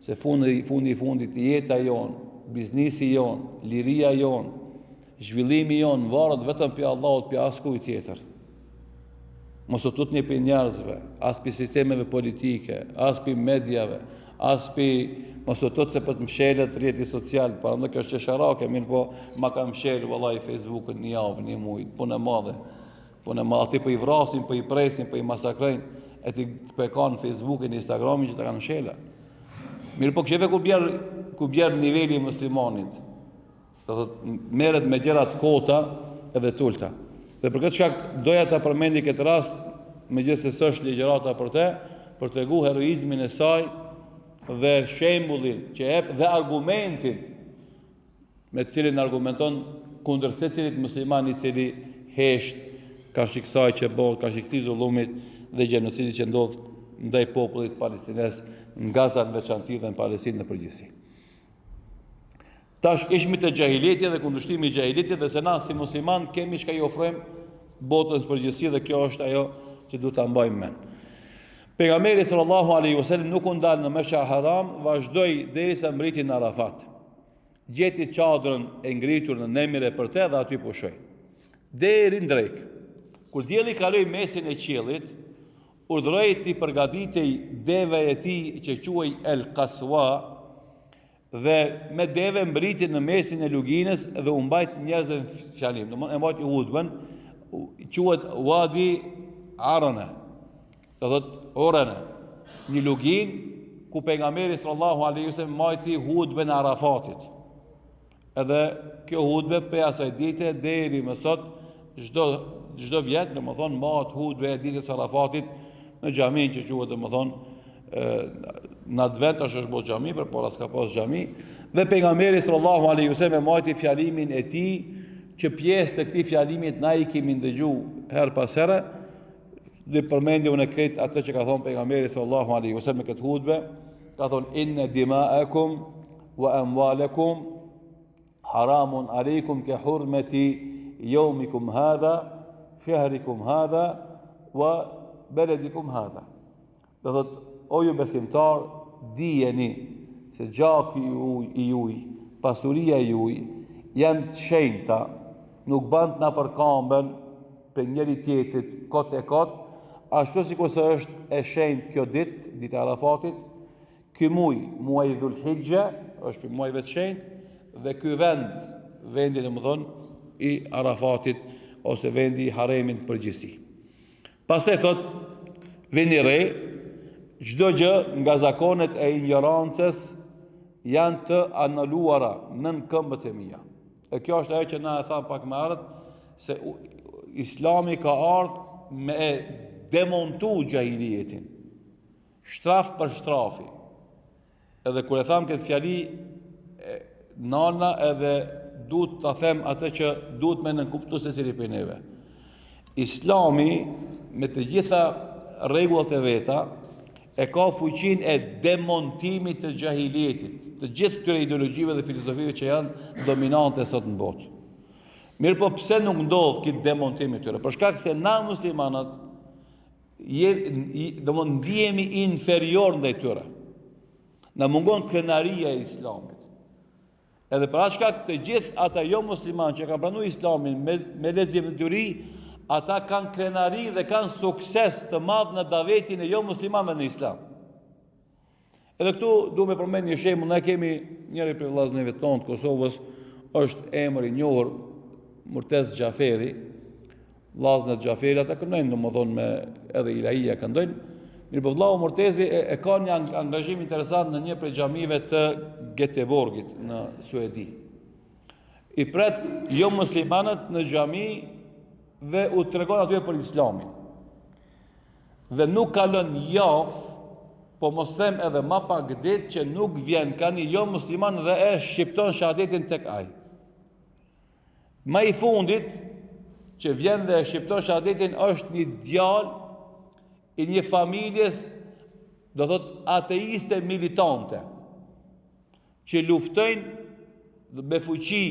se fundi, fundi i fundit jeta jonë, biznisi jonë, liria jonë, zhvillimi jonë varet vetëm prej Allahut, prej askujt tjetër. Mos u tutni prej njerëzve, as prej sistemeve politike, as prej mediave, as prej mos u tut se po të mshelet rrjeti social, paramendo kjo është qesharake, mirëpo ma ka mshel vallai Facebookun një javë, një muaj, punë e madhe. Punë e madhe, aty po i vrasin, po i presin, po i masakrojnë, e ti po e kanë Facebookin, Instagramin që ta kanë mshela. Mirëpo kqyre ku bjer ku bjer niveli i muslimanit. Do thotë merret me gjëra të kota edhe të ulta. Dhe për këtë shkak doja ta përmendi këtë rast, megjithëse s'është ligjërata për te, për të tregu heroizmin e saj dhe shembullin që jep dhe argumentin me të cilin argumenton kundër secilit musliman i cili hesht karshi kësaj që bëhet, karshi këtij zullumit dhe gjenocidit që ndodh ndaj popullit palestinez në Gaza në veçanti dhe në Palestinë në përgjithësi. Tash ishmi te xhahilieti dhe kundërshtimi i xhahilietit dhe se na si musliman kemi çka i ofrojmë botës në përgjithësi dhe kjo është ajo që duhet ta mbajmë mend. Pejgamberi sallallahu alaihi wasallam nuk u ndal në Meshar Haram, vazhdoi derisa mbriti në Arafat. Gjeti çadrën e ngritur në Nemire për te dhe aty pushoi. Deri në drekë. Kur dielli kaloi mesin e qiellit, urdhëroi t'i përgatitej deveja e tij që quhej El Kaswa dhe me deve mbriti në mesin e luginës dhe u mbajt njerëzve fjalim. Domethënë e mbajti hutbën, quhet Wadi Arana. Do thotë Urana, një luginë ku pejgamberi sallallahu alaihi wasallam mbajti hutbën e Arafatit. Edhe kjo hutbe prej asaj dite deri më sot çdo çdo vjet, domethënë mbahet hutbe e ditës së Arafatit në xhaminë që quhet domethënë në atë vend tash është bërë xhami, përpara s'ka pas xhami, dhe pejgamberi sallallahu alaihi wasallam e mbajti fjalimin e tij që pjesë të këtij fjalimit na i kemi ndëgju herë pas here, Dhe përmendi unë krejt atë që ka thonë pejgamberi sallallahu alaihi wasallam në këtë hutbe, ka thonë inna dima'akum wa amwalakum haramun alaykum ka hurmati yawmikum hadha shahrikum hadha wa baladikum hadha. Do thotë o ju besimtar, dijeni se gjaku i juj, pasuria e juj janë të shenjta, nuk ban të nëpërkamben prej njëri tjetrit kot e kot, ashtu sikurse është e shenjtë kjo ditë, dita e Arafatit, ky muaj, muaji Dhul-Hixhe, është prej muajve të shenjtë dhe ky vend, vendi domethënë i Arafatit ose vendi i Haremit në përgjithësi. Pastaj thotë, vini re, çdo gjë nga zakonet e injorancës janë të anuluara nën këmbët e mia. E kjo është ajo që na e thamë pak më herët se Islami ka ardhë me e demontu xhahilijetin. Shtraf për shtrafi. Edhe kur e thamë këtë fjali, nana edhe duhet ta them atë që duhet me nënkuptu secili prej neve. Islami me të gjitha rregullat e veta e ka fuqinë e demontimit të xhahilijetit, të gjithë këtyre ideologjive dhe filozofive që janë dominante sot në botë. Mirëpo pse nuk ndodh ky demontim i tyre? Për shkak se na muslimanët je, domethënë ndihemi inferior ndaj tyre. Na mungon krenaria e islamit. Edhe për atë shkak të gjithë ata jo muslimanë që kanë pranuar islamin me, me lexim dhe dituri, ata kanë krenari dhe kanë sukses të madh në davetin e jo muslimanëve në islam. Edhe këtu du me përmend një shembull, ne kemi njëri prej vëllazënve tonë të Kosovës, është emër i njohur Murtez Xhaferi, vëllazënit Xhaferi ata këndojnë, domethënë me edhe ilahia këndojnë. Mirëpo vëllau Murtezi e, e ka një angazhim interesant në një prej xhamive të Göteborgit në Suedi. I pret jo muslimanët në xhami dhe u tregon atyre për islamin. Dhe nuk kalon javë, po mos them edhe ma pak ditë që nuk vjen ka një jo musliman dhe e shqipton shahadetin tek ai. Ma i fundit që vjen dhe e shqipton shahadetin është një djalë i një familjes, do thot ateiste militante, që luftojnë me fuqi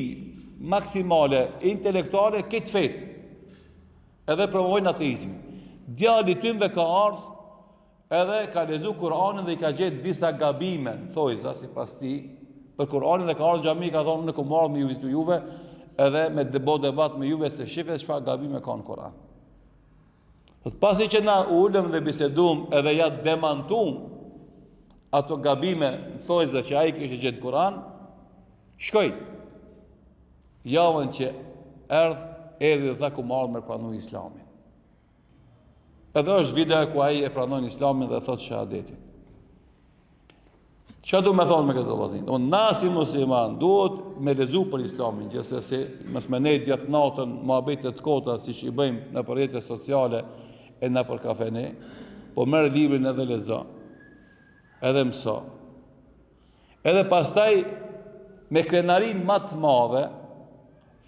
maksimale intelektuale këtë fetë, edhe promovojnë ateizmin. Djali i tynve ka ardhë Edhe ka lexu Kur'anin dhe i ka gjetë disa gabime, në thojza sipas tij, për Kur'anin dhe ka ardhur në xhami ka thonë unë kam ardhur me ju vizitu juve edhe me bo debat me juve se shife çfarë gabime ka në Kur'an. Thotë pasi që na u ulëm dhe bisedum edhe ja demantum ato gabime në thojza që ai kishte gjetë në Kur'an, shkoi. Javën që erdh, erdhi dhe tha kam ardhur me pranu Islamin. Edhe është video ku ai e pranon Islamin dhe thotë shahadetin. Çka du me thonë me këtë vëllazën? Do na si musliman duhet me lexu për Islamin, gjithsesi mos me nejt gjithë natën muhabete të kota siç i bëjmë nëpër rrjete sociale e nëpër kafene, po merr librin edhe lexo. Edhe mëso. Edhe pastaj me krenarinë ma të madhe,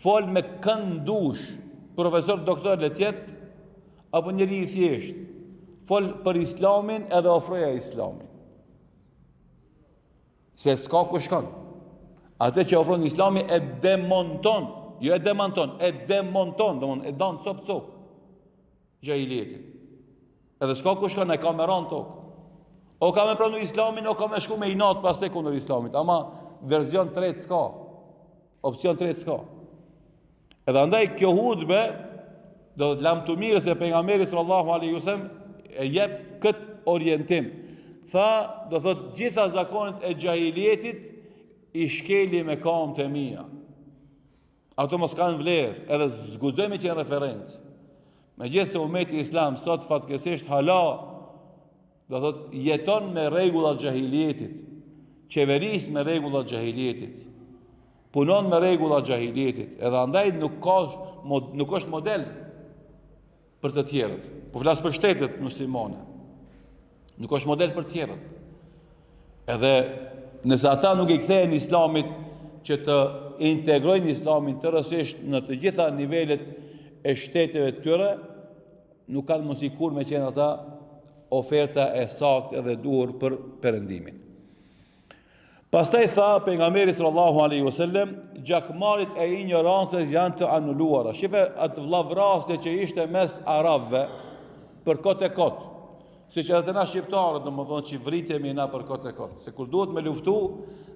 fol me kënd dush, profesor, doktor le të jetë, apo njeri i thjeshtë, fol për islamin edhe ofroja islamin. Se s'ka ku shkon. Atë që ofron islami e demonton, jo e demanton, e demonton, domthon e dan cop cop. Xhahilijetin. Edhe s'ka ku shkon, e ka me ra në tokë. O ka me pranu islamin, o ka me shku me inat pastaj kundër islamit. Ama verzion tretë s'ka. Opcion tretë s'ka. Edhe andaj kjo hutbe do të lamtumirës e pejgamberit sallallahu alaihi wasallam e jep kët orientim. Tha, do thot gjitha zakonet e xhahilietit i shkeli me kamët e mia. Ato mos kanë vlerë, edhe s'guxojnë me qenë referencë. Megjithëse umeti islam sot fatkeqësisht hala do thot jeton me rregullat e xhahilietit, qeveris me rregullat e xhahilietit, punon me rregullat e xhahilietit, edhe andaj nuk ka nuk është model për të tjerët. Po flas për shtetet muslimane. Nuk është model për të tjerët. Edhe nëse ata nuk i kthehen islamit që të integrojnë islamin tërësisht në të gjitha nivelet e shteteve të tyre, nuk kanë mundësi kurrë me qenë ata oferta e saktë edhe duhur për perëndimin. Pastaj tha pejgamberi sallallahu alaihi wasallam, gjakmarrjet e injorancës janë të anuluara. Shife atë vllavrasje që ishte mes arabëve për kot e kot. Siç edhe te na shqiptarët, domethënë që vritemi na për kot e kot. Se kur duhet me luftu,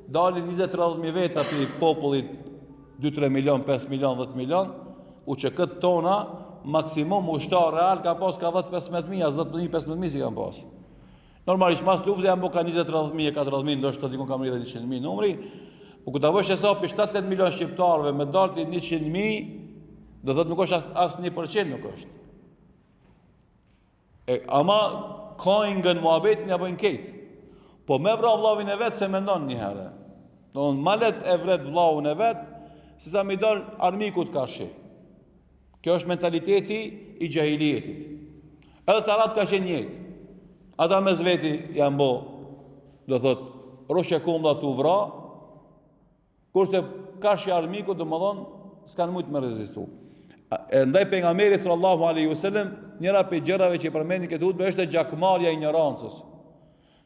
dalin 20-30 mijë veta prej popullit 2-3 milion, 5 milion, 10 milion, UÇK-të tona maksimum ushtar real ka pas ka 10-15 mijë, as 10 mijë, 15 mijë s'i kanë pas. Normalisht mas lufte janë bo ka 20-30 mijë, 40 mijë, ndoshta dikun ka mrri dhe 100 mijë numri. Po kur ta bësh hesapin 7-8 milion shqiptarëve me dalë ti 100 mijë, do thotë nuk është as, as 1% nuk është. E, ama kajngën muhabetin ja bëjnë kejt. Po me vra vllavin e vet s'e mendon një herë. Domethënë ma let e vret vllavin e vet, se sa me i dal armikut karshi. Kjo është mentaliteti i xhahilietit. Edhe te arabët ka qenë njëjtë. Ata mes veti janë bo, do thot, rrush e kumbulla tu vra, kurse karshi armikut, domethonë, s'kanë mujtë me rezistu. E ndaj pejgamberi sallallahu alaihi wasallam, njëra prej gjërave që i përmendi këtë hutbe është gjakmarrja e injorancës.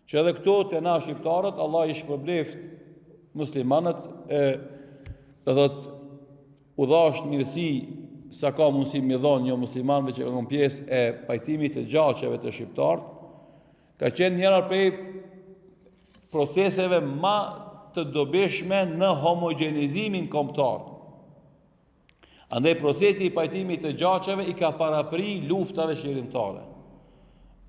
Që edhe këtu te na shqiptarët, Allah i shpërbleft muslimanët e do thot u dhashtë mirësi sa ka mundësi me dhonë jo muslimanëve që kanë pjesë e pajtimit të gjaqeve te shqiptarët, ka qenë njëra prej proceseve ma të dobishme në homogenizimin kombëtar. Andaj procesi i pajtimit të gjaqeve i ka parapri luftave çlirimtare.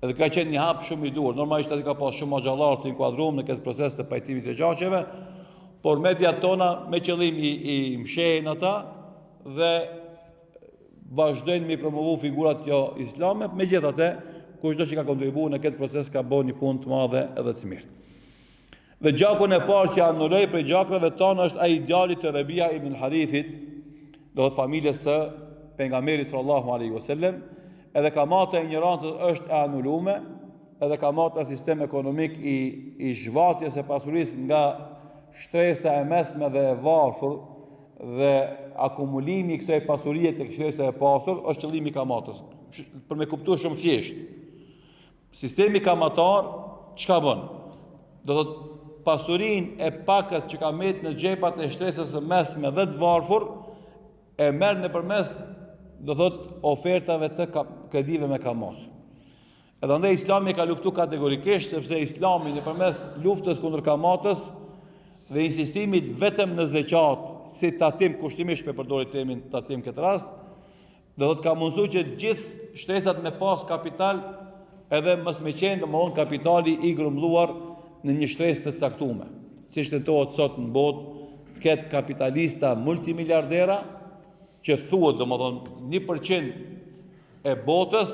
Edhe ka qenë një hap shumë i duhur. Normalisht aty ka pas shumë hoxhallarë të inkuadruar në këtë proces të pajtimit të gjaqeve, por mediat tona me qëllim i, i mshehin ata dhe vazhdojnë me promovu figurat jo islame, megjithatë, kushdo që ka kontribu në këtë proces ka bo një punë të madhe edhe të mirë. Dhe gjakun e parë që anuloi prej gjakrave tona është ai i djalit të Rebia ibn Harithit, do të familjes së pejgamberit sallallahu alaihi wasallam, edhe kamata e injorancës është e anulume, edhe kamata sistem ekonomik i i zhvatjes së pasurisë nga shtresa e mesme dhe e varfër dhe akumulimi i kësaj pasurie tek shtresa e pasur është qëllimi i kamatës. Për me kuptu shumë thjesht. Sistemi kamatar çka bën? Do thotë pasurinë e pakët që ka met në xhepat e shtresës së mesme dhe të varfur e merr nëpërmes do thotë ofertave të kredive me kamatë. Edhe andaj Islami e ka luftu kategorikisht sepse Islami nëpërmes luftës kundër kamatës dhe insistimit vetëm në zeqat si tatim kushtimisht pe përdori termin tatim këtë rast, Do thotë ka mundësu që gjithë shtresat me pas kapital edhe mos me qenë domethonë kapitali i grumbulluar në një shtresë të caktume. Siç tentohet sot në botë të ketë kapitalista multimiliardera që thuhet domethonë 1% e botës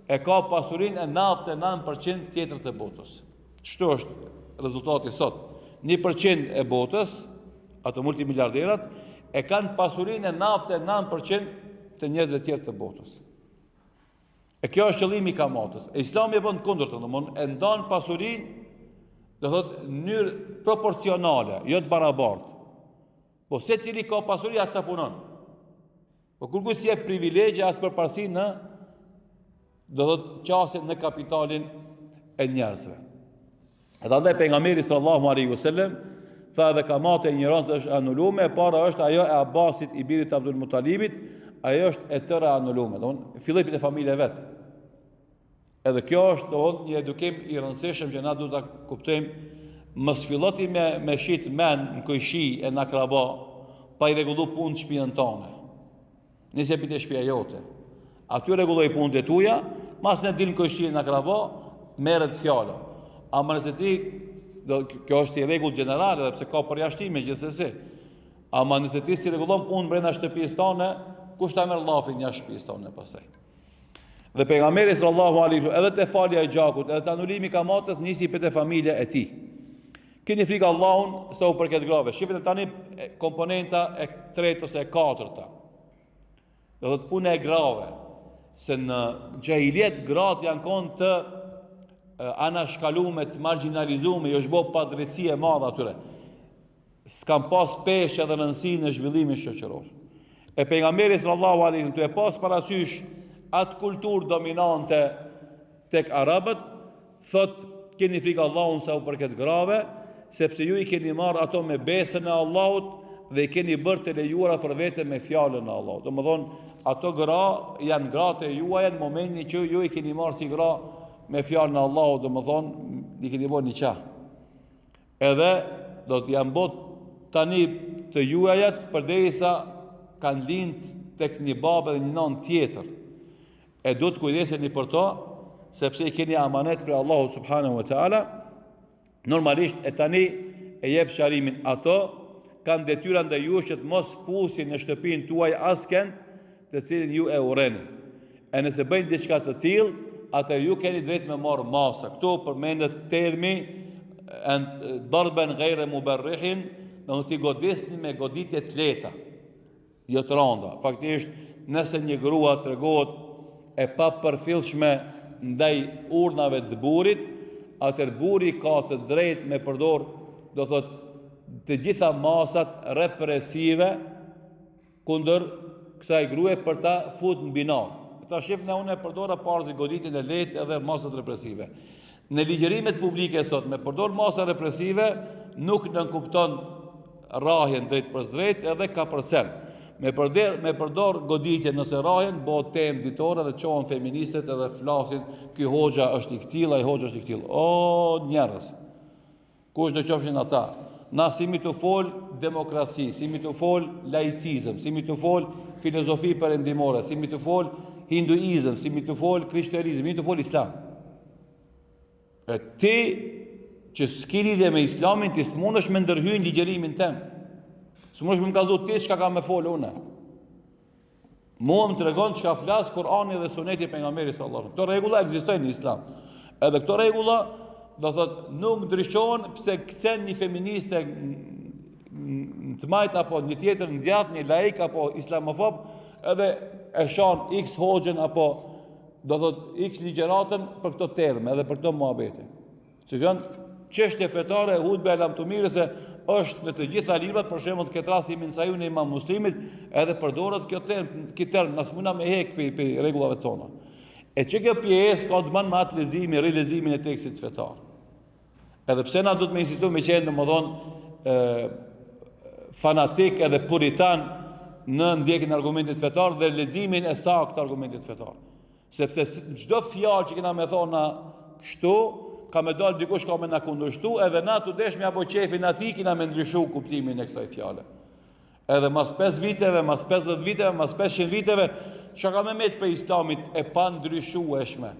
e ka pasurinë e 99% tjetër të botës. Qështu është rezultati sot. 1% e botës ato multimiliarderat, e kanë pasurinë e 99% të njerëzve tjerë të botës. E kjo është qëllimi i kamatës. E Islami e bën të kundërtën, domthon e ndan pasurinë do thotë në mënyrë proporcionale, jo të barabartë. Po secili ka pasuri aq sa punon. Po kurkujt s'i jep privilegje as përparësi në do thotë qasje në kapitalin e njerëzve. Edhe andaj pejgamberi sallallahu alaihi wasallam tha edhe kamata e injorancës është anulume, e para është ajo e Abbasit i birit të Abdul Muttalibit, ajo është e tëra anulume, domthon filloi prej familjes vet. Edhe kjo është domthon një edukim i rëndësishëm që na duhet ta kuptojmë mos fillo ti me me shit men në kojshi e në akraba. pa i rregullu punët n'shpijën tane. Nise pi te shpija jote. Aty rregulloji punët e tuja, masnej dil në kojshi në akraba, merret fjala. Ama nëse ti, do, kjo është si rregull gjeneral, edhe pse ka përjashtime gjithsesi. Ama nëse ti s'i rregullon punët brenda shtëpisë tane, kush ta merr llafin jashtë shtëpisë tane pastaj? Dhe pejgamberi sallallahu alaihi wasallam edhe te falja e gjakut, edhe te anulimi i kamatës nisi prej te familja e tij. Keni frikë Allahun sa u përket grave. Shifni tani komponenta e tretë ose e katërta. Do thotë puna e grave, se në xhahilijet gratë janë konë të anashkalume, të margjinalizume, ju është bo padrejtësi e madhe atyre. S'kan pas peshë edhe rëndësi në zhvillimin shoqëror. E pejgamberi sallallahu alaihi wasallam tu e pas parasysh atë kulturë dominante tek arabët, Thotë, keni frikë Allahun sa u përket grave, sepse ju i keni marrë ato me besën e Allahut dhe i keni bërë të lejuara për vete me fjalën e Allahut. Domethënë, ato gra janë gratë e juaja në momentin që ju i keni marrë si gra me fjalën e Allahut, domethënë, i keni bërë niqah. Edhe do të janë bo tani të juajat përderisa kanë lind tek një babë dhe një nënë tjetër. E duhet të kujdeseni për to, sepse i keni amanet prej Allahut subhanahu wa taala. Normalisht e tani e jep sqarimin ato kanë detyra ndaj jush që të mos fusin në shtëpinë tuaj askënd të cilin ju e urreni. E nëse bëjnë diçka të tillë, atëherë ju keni drejt me marrë masa. Këtu përmendet termi darben ghaire mubarrihin, do t'i godisni me goditje të lehta. Jo të randa. Faktikisht, nëse një grua tregohet e papërfillshme ndaj urdhnave të burrit, atëherë burri ka të drejtë me përdor, do thotë, të gjitha masat represive kundër kësaj gruaje për ta fut në binar. Ta shifni unë e përdora parzi goditjen e lehtë edhe masat represive. Në ligjërimet publike sot me përdor masa represive nuk nënkupton rrahjen drejtpërsëdrejt edhe kapërcen. Me përdor, me përdor goditjen ose rrahjen bëhet temë ditore dhe çohen feministet edhe flasin ky hoxha është i këtillë, ai hoxha është i këtillë. O njerëz. Kush do qofshin ata? Na s'jemi tu fol demokraci, s'jemi tu fol laicizëm, s'jemi tu fol filozofi perëndimore, s'jemi tu fol hinduizëm, s'jemi tu fol krishterizëm, jemi tu fol islam. E ti që s'ki lidhje me islamin, ti s'mundesh me ndërhy në ligjërimin tem. S'mundesh me më kallzu ti çka kam me fol unë. Mua më tregon çka flas Kur'ani dhe Suneti i pejgamberit sallallahu alaihi wasallam. Këto rregulla ekzistojnë në Islam. Edhe këto rregulla do thot nuk ndryshohen pse kcen një feministe në të majtë apo një tjetër në djathtë, një laik apo islamofob, edhe e shan X hoxhën apo do thot X ligjëratën për këto terme edhe për këto muhabete. Që janë çështje fetare hutbe e lamtumirës se është në të gjitha librat, për shembull në këtë rast jemi në Sahihun e Imam Muslimit, edhe përdoret kjo term, ky term na s'muna me hek prej prej rregullave tona. E që kjo pjesë ka të bën me atë leximin, rileximin e tekstit fetar. Edhe pse na duhet me insistu me qenë, domethënë, fanatik edhe puritan në ndjekjen e argumentit fetar dhe leximin e saktë të argumentit fetar. Sepse çdo fjalë që kena me thonë na kështu, ka me dalë dikush ka me na kundërshtu, edhe na tu desh me ja bo qefin atij, kena me ndryshu kuptimin e kësaj fjale. Edhe mas 5 viteve, mas 50 viteve, mas 500 viteve, çka ka me met prej islamit e pandryshueshme?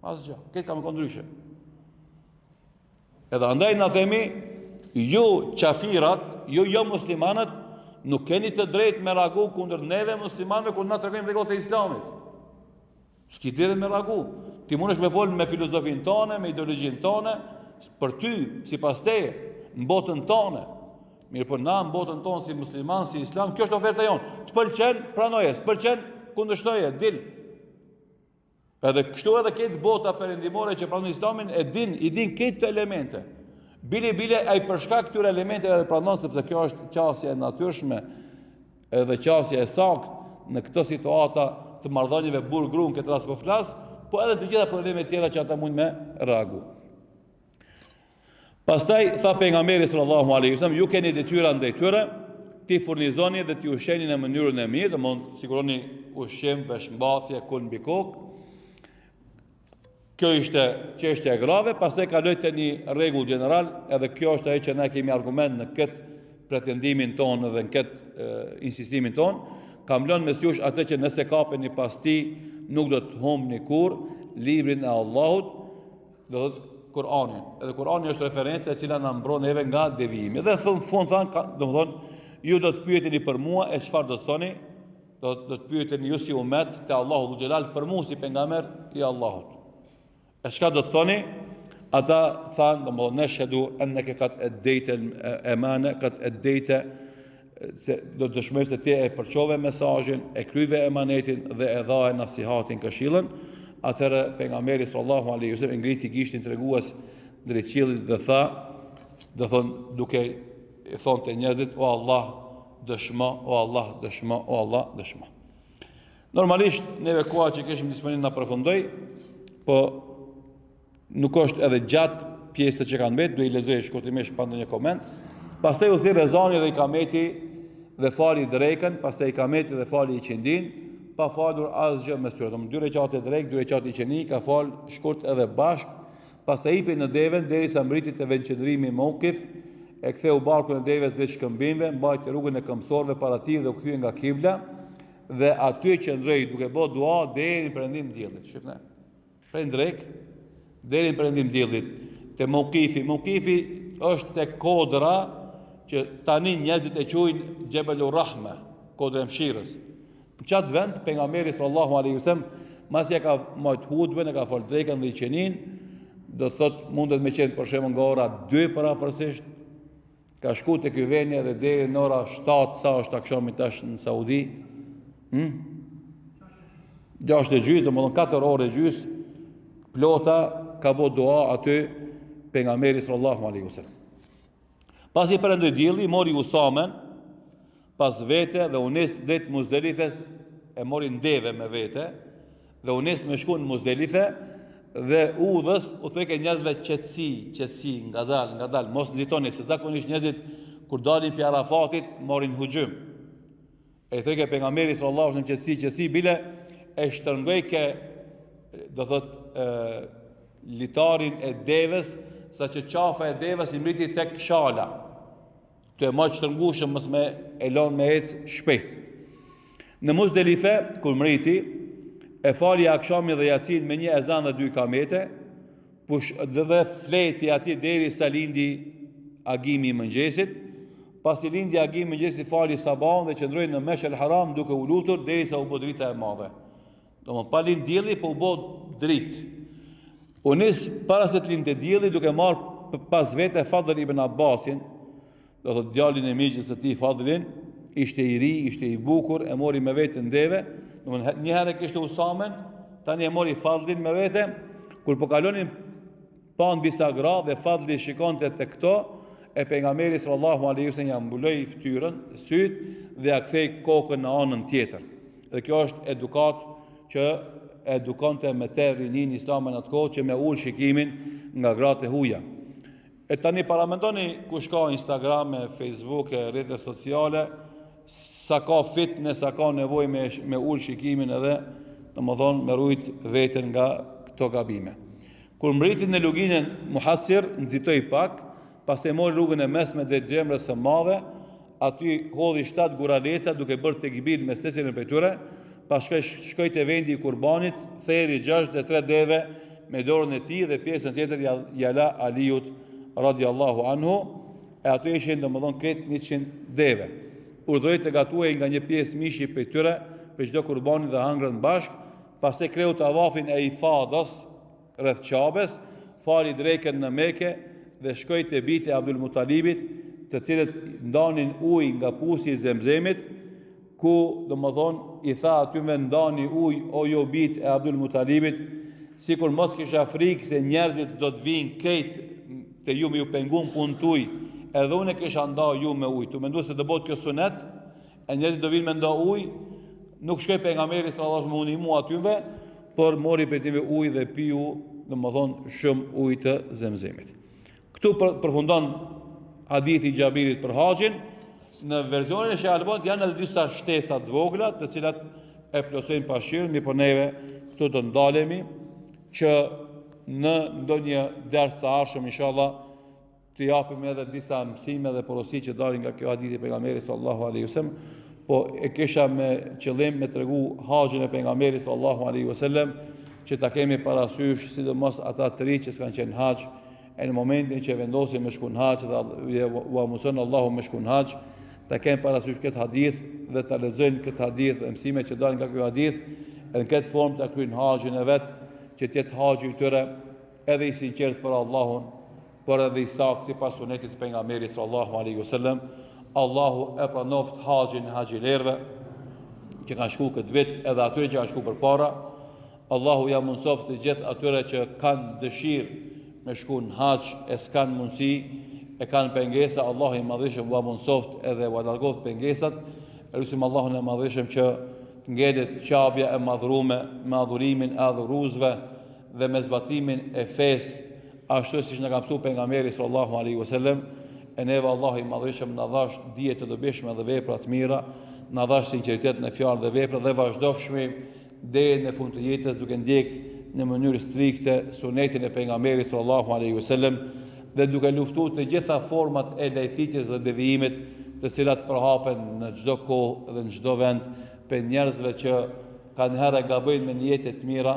Asgjë, këtë ka me konë ndryshe. Edhe andaj na themi, ju qafirat, ju jo muslimanët, nuk keni të drejtë me reagu kundër neve muslimanëve kur na tregojmë rregullat e islamit. S'ki drejtë me reagu. Ti mundesh me fol me filozofinë tone, me ideologjinë tone, për ty, sipas teje, në botën tone. Mirëpo na në botën tonë si musliman, si islam, kjo është oferta jonë. Të pëlqen, pranoje, s'të pëlqen, kundërshtoje, dil. Edhe kështu edhe këtë bota perëndimore që pranon Islamin e din, i din këto elemente. Bile bile ai për shkak këtyre elementeve edhe pranon sepse kjo është qasja e natyrshme edhe qasja e saktë në këto situata të marrëdhënieve burrë-gru në këtë rast po flas, po edhe të gjitha problemet tjera që ata mund me reagu. Pastaj tha pejgamberi sallallahu alaihi wasallam, ju keni detyra ndaj tyre, t'i furnizoni dhe t'i ushqeni në mënyrën e mirë, domthonë siguroni ushqim, veshmbathje, kulm mbi kokë. Kjo ishte çështja e grave, pastaj kaloi te një rregull gjeneral, edhe kjo është ajo që ne kemi argument në këtë pretendimin tonë dhe në këtë insistimin tonë, kam lënë mes jush atë që nëse kapeni pas tij nuk do të humbni kurrë, librin e Allahut, do thotë Kur'anin. Edhe Kur'ani është referenca e cila na mbron neve nga devijimi. Dhe në fund thanë, domethënë, ju do të pyeteni për mua e çfarë do të thoni? Do do të pyeteni ju si umet te Allahu dhul xhelal për mua si pejgamber i Allahut. E çka do të thoni? Ata thanë, domethënë, neshhedu enneke kad eddejte emane, kad eddejte, se do të dëshmojmë se ti e përçove mesazhin, e kryve emanetin dhe e dhae nasihatin këshillën, atëherë pejgamberi sallallahu alaihi wasallam e ngriti gishtin tregues drejt qiellit dhe tha, do thonë duke i thonë te njerëzit, o Allah, dëshmo, o Allah, dëshmo, o Allah, dëshmo. Normalisht, neve koha që kishim disponim na përfundoi, po nuk është edhe gjatë pjesët që kanë mbetë, do i lexoj shkurtimisht pa ndonjë koment. Pastaj u thirr ezani dhe ikameti dhe fali drekën, pastaj ikameti dhe fali iqindinë, pa falur asgjë mes tyre. Domethënë dy rekate drekë, dy rekate iqindi, ka fal shkurt edhe bashkë, pastaj hipi në deven derisa mbriti te vendqëndrimi Mokif, e ktheu barkun e deves drejt shkëmbinjve, mbajti rrugën e këmbësorëve para tij dhe u kthye nga kibla dhe aty qëndroi duke bërë dua deri në perëndim diellit. Shifne. Prej n'drekë deri në perëndim diellit te Maukifi. Maukifi është te kodra që tani njerëzit e quajnë Xhebelu Rahme, kodra e mëshirës. Në qatë vend, pejgamberi sallallahu alaihi wasallam, masi e ka majt hutben, e ka fal drekën dhe iqindinë, do të thotë mundet me qenë për shembull nga ora 2 përafërsisht, Ka shku te ky veni edhe deri në ora 7 sa është akshami tash në Saudi. Hm? 6 e gjysë, domethënë 4 orë e gjysë, plota ka bo dua aty pejgamberi sallallahu alaihi wasallam. Pasi perëndoi dielli, mori Usamen pas vete dhe u nis drejt Muzdelifes, e mori n'deve me vete dhe u nis me shku në Muzdelife dhe udhës u thojke njerëzve qetësi, qetësi, ngadal, ngadal, mos nxitoni se zakonisht njerëzit kur dalin prej Arafatit marrin huxhum. E i thojke pejgamberi sallallahu alaihi wasallam qetësi, qetësi, bile e shtërngojke do thot e, litarin e deves, saqë qafa e deves i mriti tek shala. Tu e majtë shtërngushëm mos me e lon me ecë shpejt. Në Muzdelife, kur mriti, e fali akshamin dhe jacinë me një ezan dhe dy ikamete, push dhe fleti aty derisa lindi agimi i mëngjesit, pasi lindi agimi i mëngjesit fali sabahun dhe qëndroi në Mesh'aril Haram duke u lutur derisa u bë drita e madhe. Domethënë pa lind dielli, po u bë dritë. U nis para se të lindte dielli duke marrë pas vete Fadl ibn Abbasin, do thotë djalin e mixhës së tij Fadlin, ishte i ri, ishte i bukur, e mori me vete në deve, domethënë një herë kishte Usamen, tani e mori Fadlin me vete, kur po kalonin Panë disa gra dhe Fadli shikonte te këto, e pejgamberi sallallahu alaihi wasallam ia mbuloi fytyrën, sytë dhe ia kthei kokën në anën tjetër. Dhe kjo është edukatë që edukonte me te rininë islame në atë kohë që me ul shikimin nga gratë e huja. E tani paramendoni kush ka Instagram, e Facebook, e rrjete sociale, sa ka fitne, sa ka nevojë me, me ul shikimin edhe, domethënë, me rujt veten nga këto gabime. Kur mbriti në luginën Muhassir, nxitoi pak, pastaj mori rrugën e mesme drejt Xhemres së Madhe, aty hodhi shtatë guraleca duke bërë tekbir me secilin prej tyre, pastaj shkoi te vendi i kurbanit, theri 63 deve me dorën e tij dhe pjesën tjetër ia, ia la Aliut radiallahu anhu, e ato ishin domethënë krejt 100 deve. Urdhëroi të gatuhej nga një pjesë mishi prej tyre, prej çdo kurbani dhe hangrën bashkë, Pastaj kreu tavafin e Ifadës rreth Qabes, fali drekën në Meke dhe shkoi te bijtë e Abdul Mutalibit, të cilët ndanin ujë nga pusi i Zemzemit, ku, domethënë, i tha atyre ndani ujë o ju bijtë e Abdul Mutalibit, sikur mos kisha frikë se njerëzit do të vijnë krejt te ju me ju pengu në punë tuj, edhe unë e kisha nda ju me ujë. Tu mendu se do bëhet kjo sunet, E njerëzit do vinë me nda ujë, nuk shkoi pejgamberi sallallahu alajhi wasallam me u ndihmu atyve, por mori prej tyre ujë dhe piu, domethënë shumë ujë të Zemzemit. Këtu për, përfundon hadithi i Xhabirit për haxhin. Në versionin e Sheh Albanit janë edhe disa shtesa të vogla, të cilat e plotësojnë pasqyrën, mirëpo neve këtu do ndalemi që në ndonjë ders të ardhshëm inshallah. Të japim edhe disa mësime dhe porosi që dalin nga kjo hadith i pejgamberit sallallahu alaihi wasallam, po e kisha me qëllim me tregu haxhin e pejgamberit sallallahu alaihi wasallam që ta kemi parasysh sidomos ata të ri që s'kanë qenë haxh, e në momentin që vendosin me shku në haxh dhe ua mundëson Allahu me shku në haxh, ta kenë parasysh këtë hadith dhe ta lexojnë këtë hadith dhe mësimet që dalin nga ky hadith, e në këtë formë ta kryejnë haxhin e vet, që të jetë haxhi i tyre edhe i sinqertë për Allahun, por edhe i saktë sipas sunetit të pejgamberit sallallahu alaihi wasallam. Allahu e pranoft haxhin e haxhilerëve që kanë shku këtë vit edhe atyre që kanë shku përpara. Allahu ja mundësoft të gjithë atyre që kanë dëshirë me shku në haxh e s'kanë mundësi e kanë pengesa, Allahu i madhërishëm ua mundësoft edhe ua largoft pengesat. E lusim Allahun e madhërishëm që të ngelet Qabja e madhërume me adhurimin e adhuruesve dhe me zbatimin e fesë ashtu siç na ka mësuar pejgamberi sallallahu alaihi wasallam, e neve Allahu i madhërishëm na dhash dije të dobishme dhe vepra të mira, na dhash sinqeritet në fjalë dhe vepra dhe vazhdofshmi deri në fund të jetës duke ndjek në mënyrë strikte sunetin e pejgamberit sallallahu alaihi wasallam dhe duke luftuar të gjitha format e lajthitjes dhe devijimit të cilat përhapen në çdo kohë dhe në çdo vend prej njerëzve që Kanjëherë gabojnë me nijete të mira,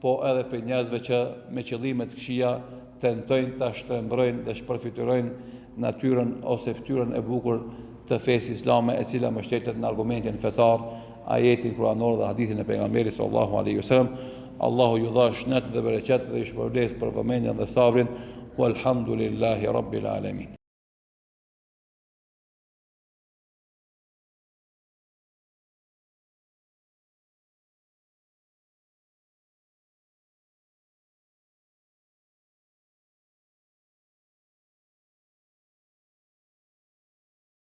po edhe prej njerëzve që me qëllime të këqija tentojnë ta shtrembrojnë dhe shpërfytyrojnë natyrën ose fytyrën e bukur të fesë islame e cila mbështetet në argumentin fetar, ajetin kuranor dhe hadithin e pejgamberit sallallahu alaihi wasallam. Allahu ju dhashtë shnet dhe bereqet dhe ju shpërbleftë për vëmendjen dhe sabrin. Walhamdulillahi rabbil alamin.